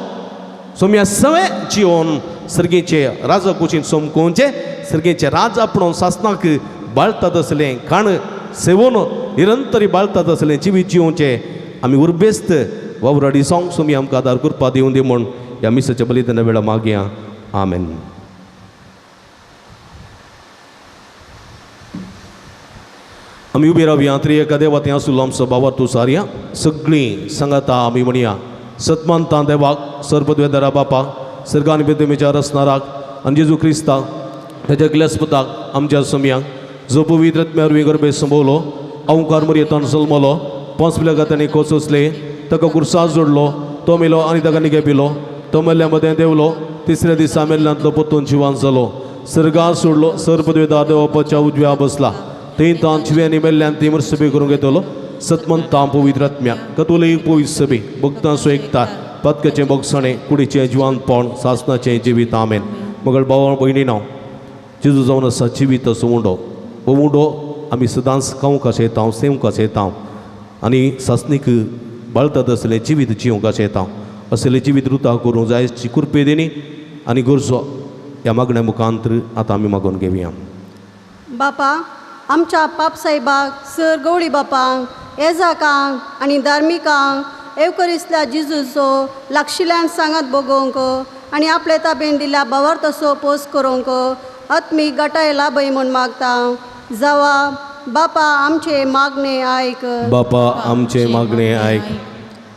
सुम्या सवे जिवन सर्गेचे राजा कुशीन सोमकोवचे सर्गेचे राज आपणून सासनाक बाळतात असलें खाण सेवून निरंतरी बाळतात असलें जिवीत जिवचे आमी उर्बेस्त वावराडी सोंग सुमी आमकां आदार करपा दिवन दी म्हूण ह्या मिसाच्या बलिदाना वेळा मागया. आमेन. आमी उबी रावया. त्रिएका देवा थंय आसुल्लो आमचो बाबा तूं सारया सगळीं सांगाता आमी म्हणया. सतमानता देवाक सर्वद्वेदरा बापा सर्गान बेदमेच्या रसनाराक आनी जेजू क्रिस्ताक ताच्या ग्लेस्पताक आमच्या सम्यांक जो पवित्र आत्म्या वरवीं गर्भे संभवलो अवकार मरयेतान जल्मलो पोंच पिल्या कोसोसले ताका कुर्सा जोडलो तो मेलो आनी ताका निगे पिलो तो मेल्ल्या मदें देंवलो तिसऱ्या दिसा मेल्ल्यांतलो परतून जिवान जालो सर्गार सोडलो सर्वद्वेदा देवाच्या उजव्या बसला थंय तान जिव्यांनी मेल्ल्यान ती मरसबी करूंक येतलो. सतमंता पवित्र आत्म्या कतोलीक पवित्र सभे भक्तांचो एकता पातकाचें भोगसणें कुडीचें जिवानपण सासनाचें जिवीत. आमेन. मगळ भाव भयणी नांव जेजू जावन आसा जिवीत असो उंडो हो उंडो आमी सदांच खावंक आसयता सेवंक आसयता आनी सासणीक बाळतात असलें जिवीत जिवंक आसयता असलें जिवीत रुता करूंक जाय कृपे दिनी आनी गरजो ह्या मागण्या मुखांतर आतां आमी मागून घेवया. बापा आमच्या पापसाहेबाक सर गवळी बापांक एजाकांक आनी धार्मिकांक एवकरिसल्या जिजूचो लागशिल्ल्यान सांगात भोगोवंक आनी आपले ताबेन दिल्या भावार्थाचो पोस करूंक आत्मीक गटाय लाभय म्हूण मागता. जावा बापा आमचे मागणे आयक. बापा आमचे मागणे आयक.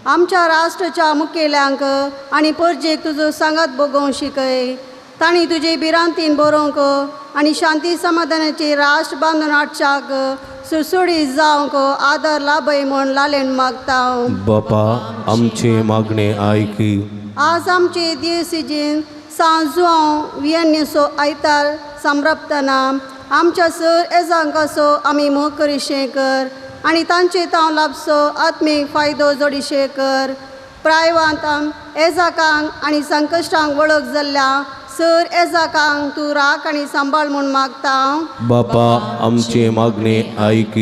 आमच्या राष्ट्राच्या मुखेल्यांक आनी परजेक तुजो सांगात भोगोवंक शिकय. तांणी तुजे भिरांतीन बरोवंक आनी शांती समाधानाचे राष्ट्र बांदून हाडच्याक सुडसुडीत जावंक आदार लाभय म्हूण लालेन मागता. बापा आमचे मागणे आयक. आज आमचे दिवसीजीन सांजुआंव वियन्नेसो आयतार सांब्रापतना आमच्या सर एजांकासो आमी मोग करिशें कर आनी तांचे तांव लाभसो आत्मीक फायदो जोडिशें कर. प्रायवांत एजाकांक आनी संकश्टांक वळख जाल्ल्या सर एजाकांक तूं राख आनी सांबाळ म्हूण मागता. बापा आमचे मागणे आयक.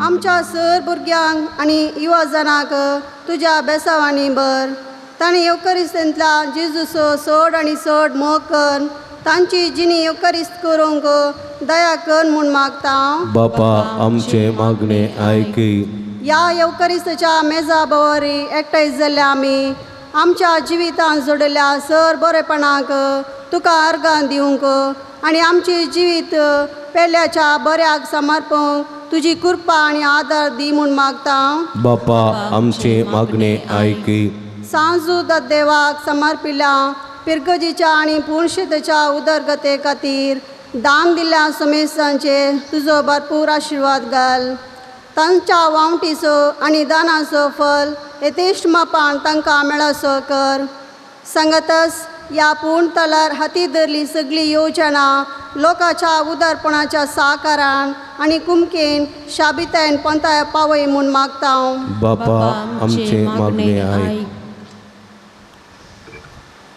आमच्या सर भुरग्यांक आनी युवा जणांक तुज्या बेसावांनी भर. तांणी येवकरिस्तेंतल्या जेजूचो चड आनी चड मोग कर तांची जिणी येवकरिस्त करूंक दया कर म्हूण मागता. बापा आमचे मागणे आयक. ह्या येवकरिस्ताच्या मेजा भोंवरी एकठांय जाल्ल्या आमी आमच्या जिवितांत जोडिल्ल्या सर बरेपणाक तुका अर्गां दिवंक आनी आमचें जिवीत पेल्याच्या बऱ्याक समर्पूंक तुजी कृपा आनी आदार दी म्हूण मागता. बापा आमचे मागणे आयक. सांजू देवाक समर्पिल्या पिरगजीच्या आनी पुणशेतेच्या उदरगते खातीर दान दिल्ल्या समेस्तांचेर तुजो भरपूर आशिर्वाद घाल. तांच्या वावटीचो आनी दानाचो फल यथेश्ट मापान तांकां मेळसो कर. सांगतस ह्या पूर्ण तलार हाती धरली सगळी योजना लोकांच्या उदारपणाच्या साकारान आनी कुमकेन शाबितायन पंताय पावय म्हूण मागता. बापा आमचे मागणे आयक.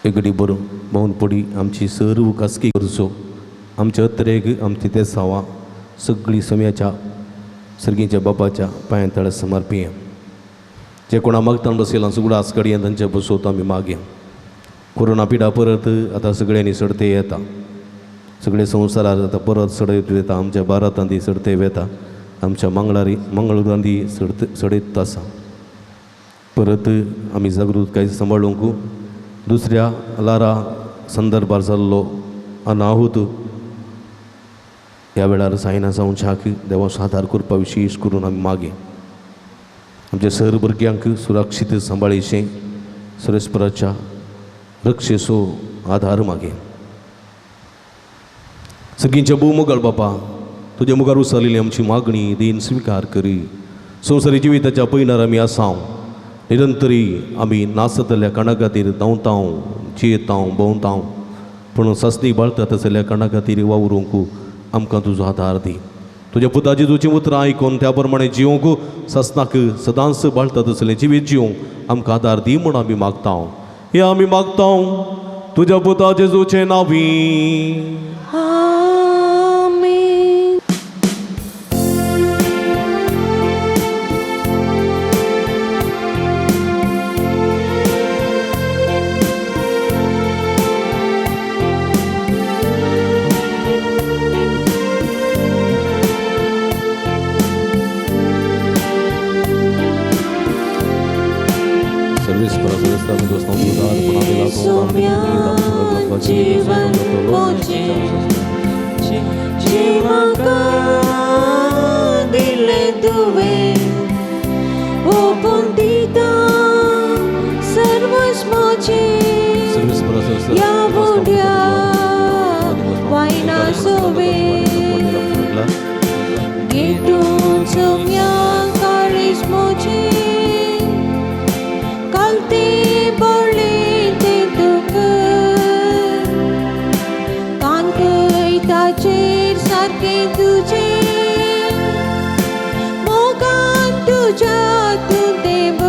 एगडी बरो भोवन पडी आमची सर्व खासगी गरजो आमच्या अत्रेक आमची तेसांवां सगळीं सम्याच्या सर्गीच्या बापाच्या पांयां तळा समर्पिया. जे कोणा मागतान बसयला सगळो आसकडयान तांच्या बसोत आमी मागया. कोरोना पिडा परत आतां सगळ्यांनी सडते येता सगळे संवसारार आतां परत सडयत वता. आमच्या भारतांत ती सडते वता आमच्या मंगळारी मंगळुरांत ती सडयत आसा. परत आमी जागृतकाय सांबाळूंक दुसऱ्या लारा संदर्भार जाल्लो अनाहूत ह्या वेळार जायना जावच्याक देवा आदार करपा विशेष करून आमी मागे. आमच्या सर भुरग्यांक सुरक्षीत सांबाळीचें सरस्पराच्या रक्षेचो आदार मागे. सगळींच्या भोव मोगाळ बापा तुज्या मुखार उसालेली आमची मागणी दीन स्विकार करी. संवसारी जिविताच्या पयणार आमी आसाव निरंतरी आमी नासतल्या काणा खातीर धांवताव जियेताव भोंवताव पूण सासणी बाळतात आसल्या काणा खातीर वावरूंक आमकां तुजो आदार दी. तुज्या पुताची तुजीं उतरां आयकून त्या प्रमाणे जिवंक सासणाक सदांच बाळतात आसलें जिवीत जिवंक आमकां आदार दी म्हूण आमी मागता. हे आमी मागता तुज्या पुता जेजूचे नांवी. आमेन. जीवन म्हजें जें म्हाका दिलें तुवें ओपून दिता सर्वस्व म्हजें ह्या उंड्या वायना सोवे घेतून सोम्या काळीज म्हजें कालते बोळ्ळें तें तुका कांतय ताचेर सारकें तुजें मोगान तुज्या तूं देव.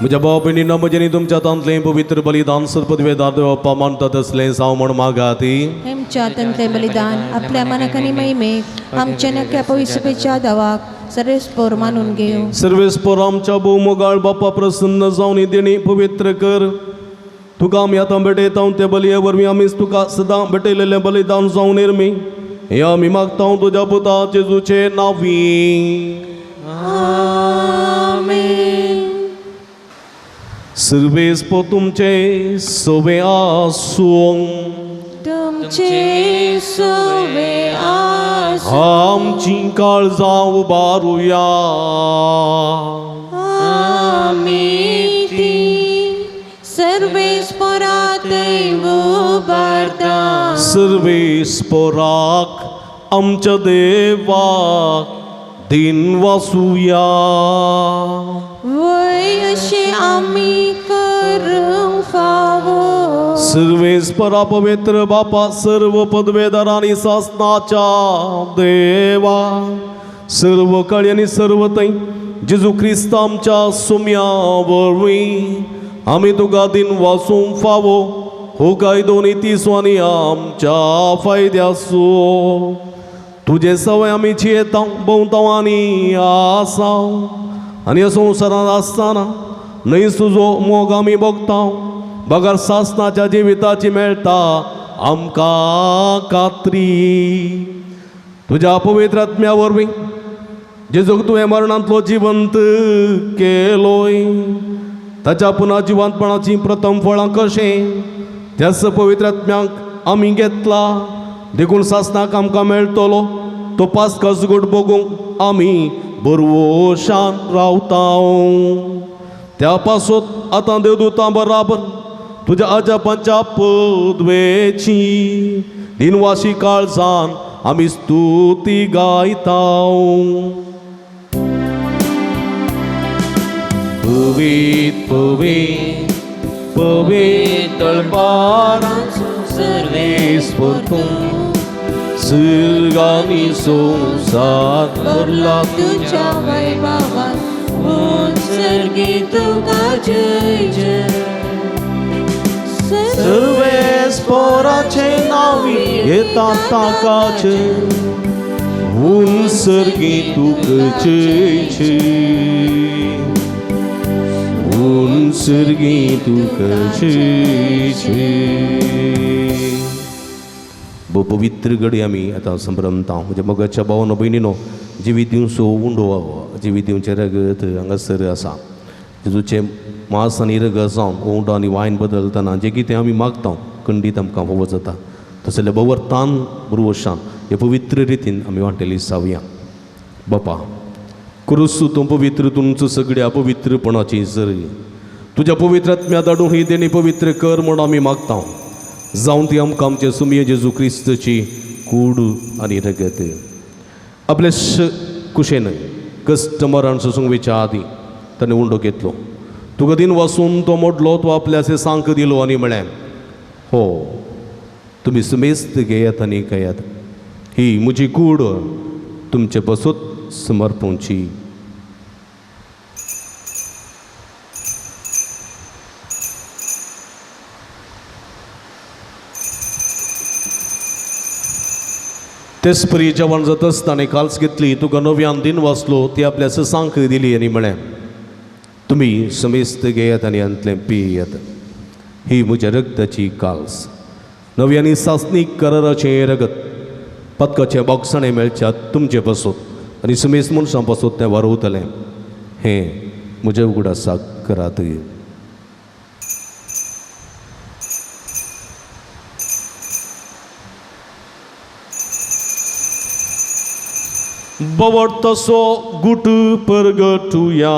म्हज्या भाव भयणींनो, म्हजें न्ही तुमच्या तांतलें पवित्र बलिदान सर्पदवेदार देवप्पा मानता तसलें जावं म्हण मागाती. हेमच्या तंतलें बलिदान आपल्या मनाक आनी महिमेक आमच्या नक्या पविसपेच्या दावाक सर्वेस्पोर मानून घेवं. सर्वेस्पोर आमच्या भोवमोगाळ बाप्पा प्रसन्न जावन ही देणी पवित्र कर. तुका आमी आतां भेटयता ते बलये वरवीं आमीच तुका सदां भेटयलेलें बलिदान जावन निर्मी हें आमी मागता तुज्या पुता जेजूचे नांवी. आमेन. सर्वेस्पोर तुमचे सवे आसूं. तुमचे सवे आसूं. आमची काळजां उबारुया. आमी ती सर्वेस्पोरातय उबारता. सर्वेस्पोराक आमच्या देवाक दिन वासुया. वय अशें आमी करूंक फावो. सर्वेस्परा पवित्र बापा सर्व पदवेदार आनी सासनाच्या देवा सर्व काळी आनी सर्व थंय जेजू क्रिस्त आमच्या सुम्या वरवीं आमी तुका दिन वासूंक फावो हो कायदो नी आनी आमच्या फायद्याचो. तुजे सवय आमी जियेता भोंवता आनी आसा आनी ह्या संवसारांत आसतना न्हय तुजो मोग आमी भोगता बगर सासनाच्या जिविताची मेळटा आमकां खात्री. तुज्या पवित्र आत्म्या वरवीं जेजूक तुवें मरणांतलो जिवंत केलोय ताच्या पुना जिवंतपणाचीं प्रथम फळां कशें त्याच पवित्र आत्म्याक आमी घेतला देखून सासनाक आमकां मेळटलो तो पास्कस गोड भोगूंक आमी बरवशान रावता. त्या पासत आतां देवदूतां बराबर तुज्या आजापांच्या पदवेची दिनवाशी काळजान आमी स्तुती गायता. पवीत पवीत पवित्र सर्वेस्पोर तूं सर्गानी संवसार भरला तुज्या वैभवान उत्सर्गी तुका जय जय. सर्वेस्पोराचे नांवी येता ताकाचे उत्सर्गी तुका जय जय उत्सर्गी तुका जय जय. भोव पवित्र घडी आमी आतां संभ्रमता. म्हज्या मोगाच्या भावानो भयणीनो, जिवीत दिवचो उंडो जिवीत दिवचें रगत हांगासर आसा. जेजूचें मांस आनी रगत जावन उंडो आनी वायन बदलतना जें कितें आमी मागता खंडीत आमकां फावो जाता. तसलें भोवर्तान बुरवशान हे पवित्र रितीन आमी वांटेली जावया. बापा क्रुसू तूं पवित्र तुमचो सगळ्या पवित्रपणाची जरी तुज्या पवित्र आत्म्या धाडून ही देणी पवित्र कर म्हूण आमी मागता. जावन ती आमकां आमचे सुमये जेजू क्रिस्तची कूड आनी रगत आपले कुशेन कश्ट मरण सोसूंक वयच्या आदीं ताणें उंडो घेतलो. तुका दिन वासून तो मोडलो तो आपल्या सांक दिलो आनी म्हळें, हो तुमी सुमेस्त घेयात आनी खायात, ही म्हजी कूड तुमचे पसून समर्पणची. तेच परी जेवण जातच ताणें काल्स घेतली, तुका नव्यान दिन वाचलो, ती आपल्या ससांक दिली आनी म्हळें, तुमी समेस्त घेयात आनी हांतलें पियात. ही म्हज्या रक्ताची काल्स, नव्यानी सासणीक कराराचें रगत, पदकाचें बोगसाणें मेळच्यात तुमचे पासत आनी समेस्त मनशां पासत तें वारवतलें. हें म्हज्या उगडासाक करात. बवट तसो गुट परगटुया.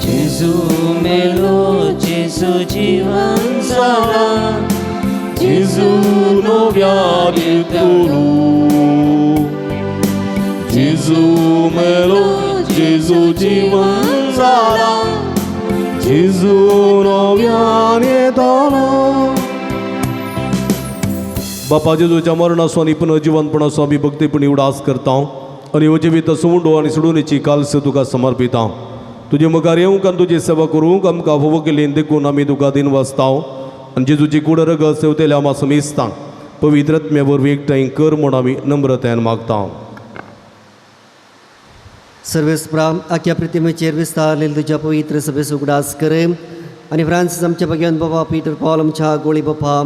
जेजू मेलो, जेजू जीवन जाला, जेजू नव्यान येतलो. जेजू मेलो, जेजू जीवन जाला, जेजू नव्यान येतलो. बापा जेजूच्या मरणाचो आनी पुनर्जिवनपणाचो आमी भक्तीपणी उडास करता आनी हो जिवीत सुंडो आनी सोडूनेची काल्स तुका समर्पिता. तुजे मुखार येवंक आनी तुजी सेवा करूंक आमकां फावो केली देखून आमी तुका दिन वाचता आनी जेजूची कूड रगत सेवतेल्या आमा समेस्तांक पवित्र आत्म्या वरवीं एकठांय कर म्हूण आमी नम्रतायेन मागता. सर्वेस्प्रा आख्या प्रतिमेचेर विस्तारलेले तुज्या पवित्र सभेचो उगडास कर आनी फ्रांसीस आमच्या भगवान बाबा, पीटर पॉल आमच्या गोळी बापा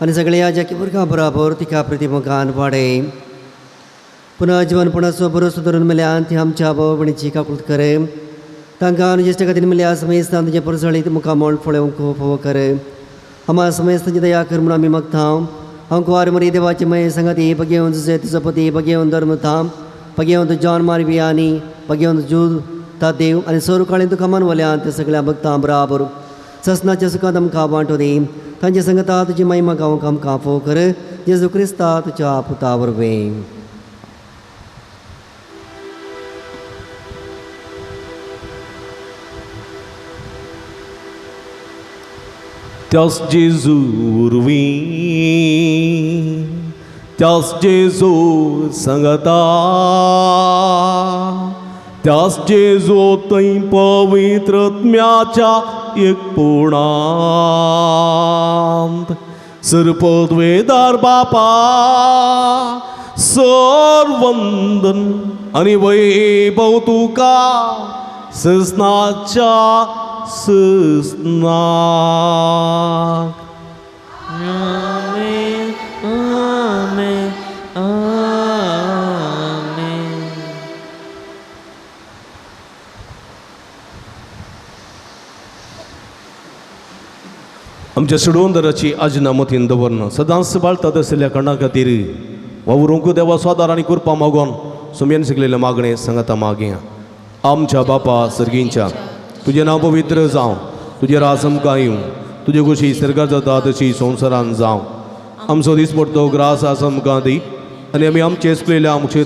आनी सगळ्या ज्या वर्गां बराबर तिका प्रतिमुखान वाडय. पुनः जिवनपणाचो बरो धरून मेल्यान ती आमच्या बाबा भयणीची काकूट कर. तांकां आनी ज्येश्ठ खातीर मेल्या समेस्तान तुजें परजळीत मुखामळ फळोवंक फावो कर. आम्हा समेस्तांची दया कर म्हूण आमी मागता. हांव कुवार मरी देवाचे मये सांगाती बगेवन जुजे तुजो पती बगेवन धर्मता बगेवन जॉन मारवी आनी बगेवन जूद तादेव आनी सोरू काळें तुका मानवल्यान ते सगळ्या भक्तां बराबर ससनाच्या सुखांत आमकां वांटो दी. तांचे संगता तुजी महिमा गावंक आमकां फावो कर. जेजू क्रिस्ता तुज्या पुता वरवीं. त्यास जेजू वरवीं, त्यास जेजू सांगता, त्यास जेजू थंय पवित्र आत्म्याच्या एकपणांत सरपदवेदार बापा सरवंदन आनी वैभव तुका ससनाच्या ससनाक. आमेन, आमेन, आमेन. आमच्या सोडवंदराची आजना मतीन दवरन सदांच बाळतात आशिल्ल्या कारणां खातीर वावरूंक देवा स्वादार आनी कृपा मागोन सुमयेन शिकलेलें मागणें सांगता मागया. आमच्या बापा सर्गींच्या, तुजें नांव पवित्र जावं, तुजें राज आमकां येवं, तुजे खुशी सर्गार जाता तशी संवसारान जावं. आमचो दिसपडतो ग्रास आस आमकां दी आनी आमी आमचे चुकलेल्या आमचे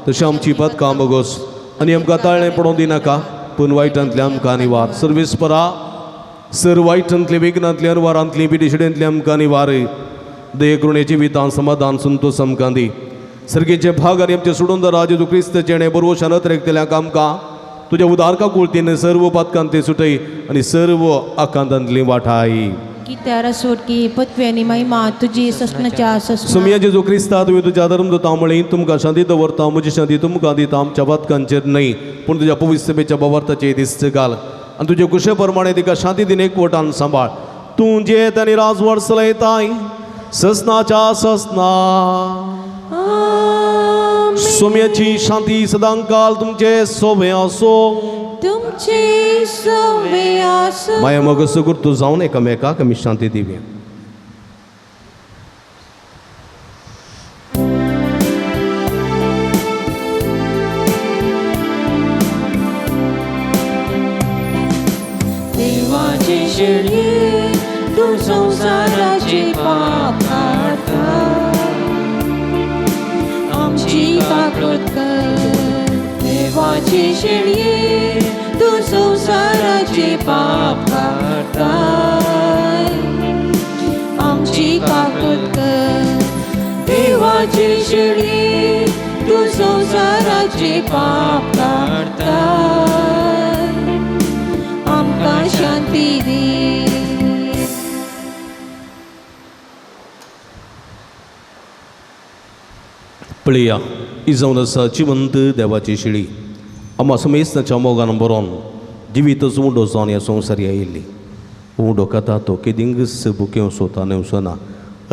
तशें आमची पदकां बगोस आनी आमकां ताळणें पडोवंक दिनाका, पूण वायटांतलें आमकां निवार. सर्वीस परा सर वायटांतली विघ्नांतली अनवारांतली पिडिशिडेंतली आमकां निवार. दये करुणे जिवितान समाधान संतोष आमकां दी. सर्गेचे भाग आनी आमचे सोडून राज क्रिस्त जेणे बरोवशान अत्रेकतल्यांक आमकां तुज्या उदारका कुळतीन सर्व पातकांत सुटय आनी सर्व आकांतांतली वाठाय. कित्यार सोडकी पत्वी आनी महिमा तुजी ससनाच्या ससना. सुमया जेजू क्रिस्ता तुवें तुज्या धर्म दिता म्हळी तुमकां शांती दवरता, म्हजी शांती तुमकां दिता, आमच्या पातकांचेर न्हय पूण तुज्या पवित्र सभेच्या बवार्थाचेर दिस्त घाल आनी तुजे कुशे प्रमाणे तिका शांती दिन एकवटान सांबाळ. तूं जेत आनी राजवट चलयताय ससनाच्या ससना. सोम्याची शांती सदांकाल तुमचे सोवे आसो. तुमचे सोवे आसो. माया मग सगुर्तू जावन एकामेकाक आमी शांती दिवया. देवाची शिळी तूं संवसाराचे पाप काडटा, आमची काकूट कर. देवाची शिळये तूं संवसाराचे पाप काडटा, आमची काकूट कर. देवाची शिळये तूं संवसाराचे पाप काडटा, आमकां शांती दी. पळया ही जावन आसा जिवंत देवाची शिळी आमा समेस्ताच्या मोगान बरोवन जिवीतच उंडो जावन ह्या संवसारी आयिल्ली उंडो कथा तो केदिंगस बुकें सोता नेवसना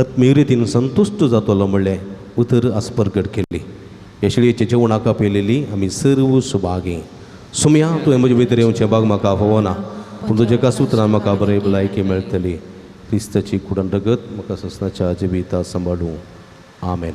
आत्मीय रितीन संतुश्ट जातलो म्हणलें उतर आज परगट केली. ह्या शिळयेच्या जेवणाक आपयलेली आमी सर्व सुभागी. सुमया तुवें म्हजे भितर येवचें बाग म्हाका फावना पूण तुज्या एका सुत्रान म्हाका बरें भलायकी मेळटली. क्रिस्ताची कुडन रगत म्हाका ससनाच्या जिविता सांबाळूं. आमेन.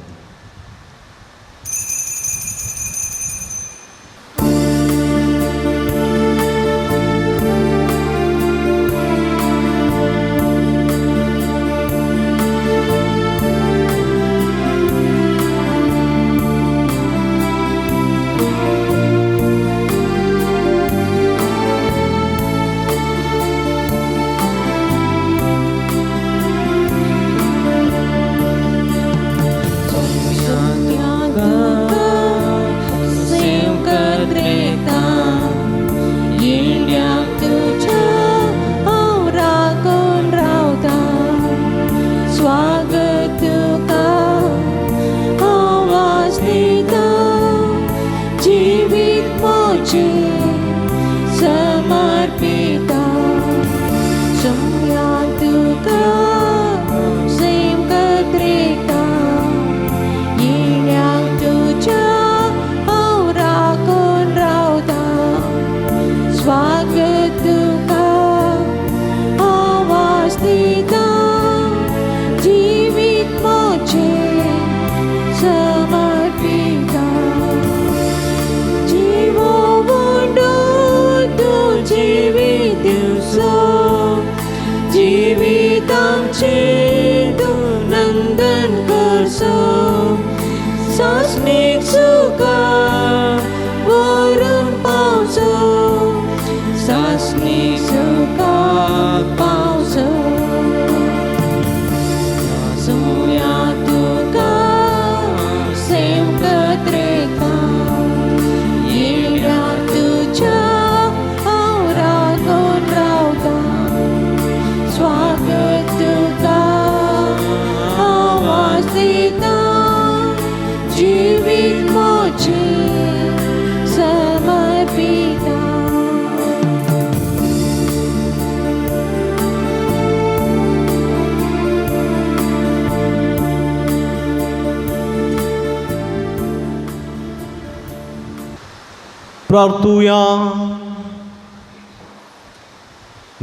प्रार्थुया.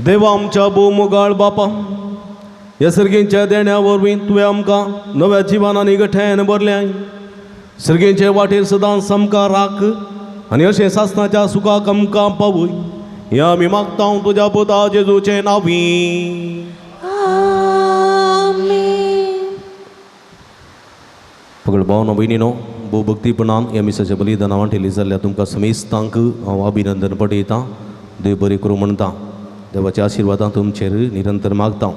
देवा आमच्या भोव बापा, ह्या सर्गेंच्या देण्या वरवीं तुवें आमकां नव्या जिवनान गठ्यान भरल्याय. सर्गेंचे वाटेर सदांच आमकां राख आनी अशें सासणाच्या सुखाक आमकां पावय. ह्या आमी मागता तुज्या पुता जेजूचे नांवी. पगड भावनो भयणीनो, भोव भक्तीपणान ह्या मिसाच्या बलिदाना वांटेली जाल्ल्या तुमकां समेस्तांक हांव अभिनंदन पटयतां. देव बरें करूं म्हणटा. देवाच्या आशिर्वादां तुमचेर निरंतर मागता.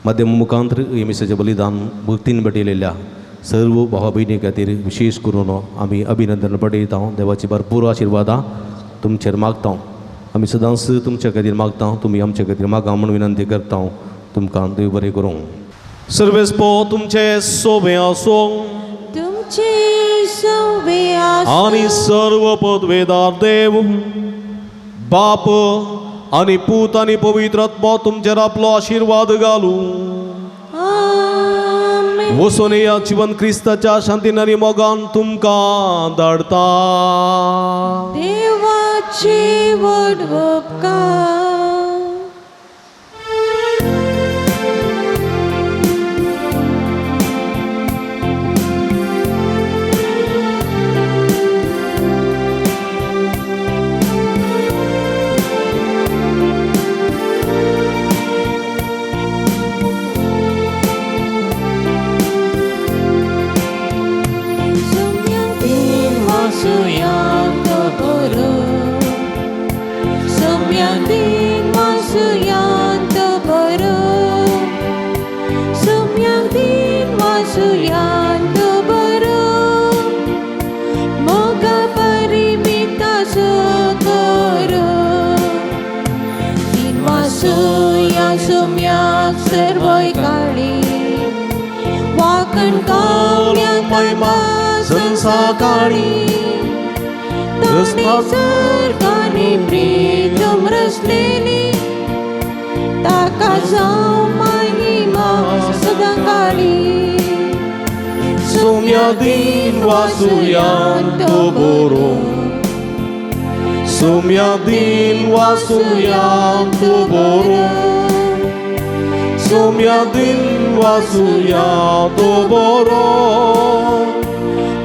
माध्यम मुखांतर ह्या मिसाचें बलिदान भक्तीन भेटयलेल्या सर्व भावा भयणी खातीर विशेश करून आमी अभिनंदन पटयता. देवाची भरपूर आशिर्वादां तुमचेर मागता. आमी सदांच तुमच्या खातीर मागता, तुमी आमच्या खातीर मागा म्हूण विनंती करता. तुमकां देव बरें करूं. सर्वेस्पो तुमचे सोबे आसूं आनी सर्व पदवेदार देव बाप आनी पूत आनी पवित्र आत्मो तुमचेर आपलो आशिर्वाद घालूं. वचून ह्या जिवन क्रिस्ताच्या शांतीन आनी मोगान तुमकां धाडता. देवाची व्हड उपकार. महिमा संसाकाळी ताणे सर्गांनी प्रीतम रचलेली ताका जावं महिमा सदां काळी. सोम्या दिन वासुयान तो बोरो, सोम्या दिन वासुयान तो बोरो, सोम्या दिन वासुया तो बोरो,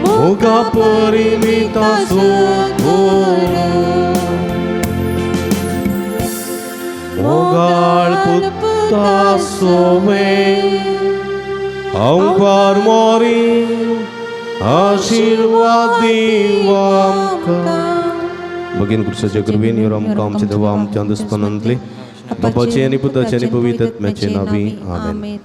मोगा परिमिता सुगोरो. मोगाळ पुता सोमे अंकार मोरी आशीर्वाद दिवामकां. भगीन क्रुसाच्या कृपेन ह्यो आमकां आमच्या देवा आमच्या दुस्पनांतले बापाचे आनी पुताचे आनी पवित्र आत्म्याचे नांवी आमेन.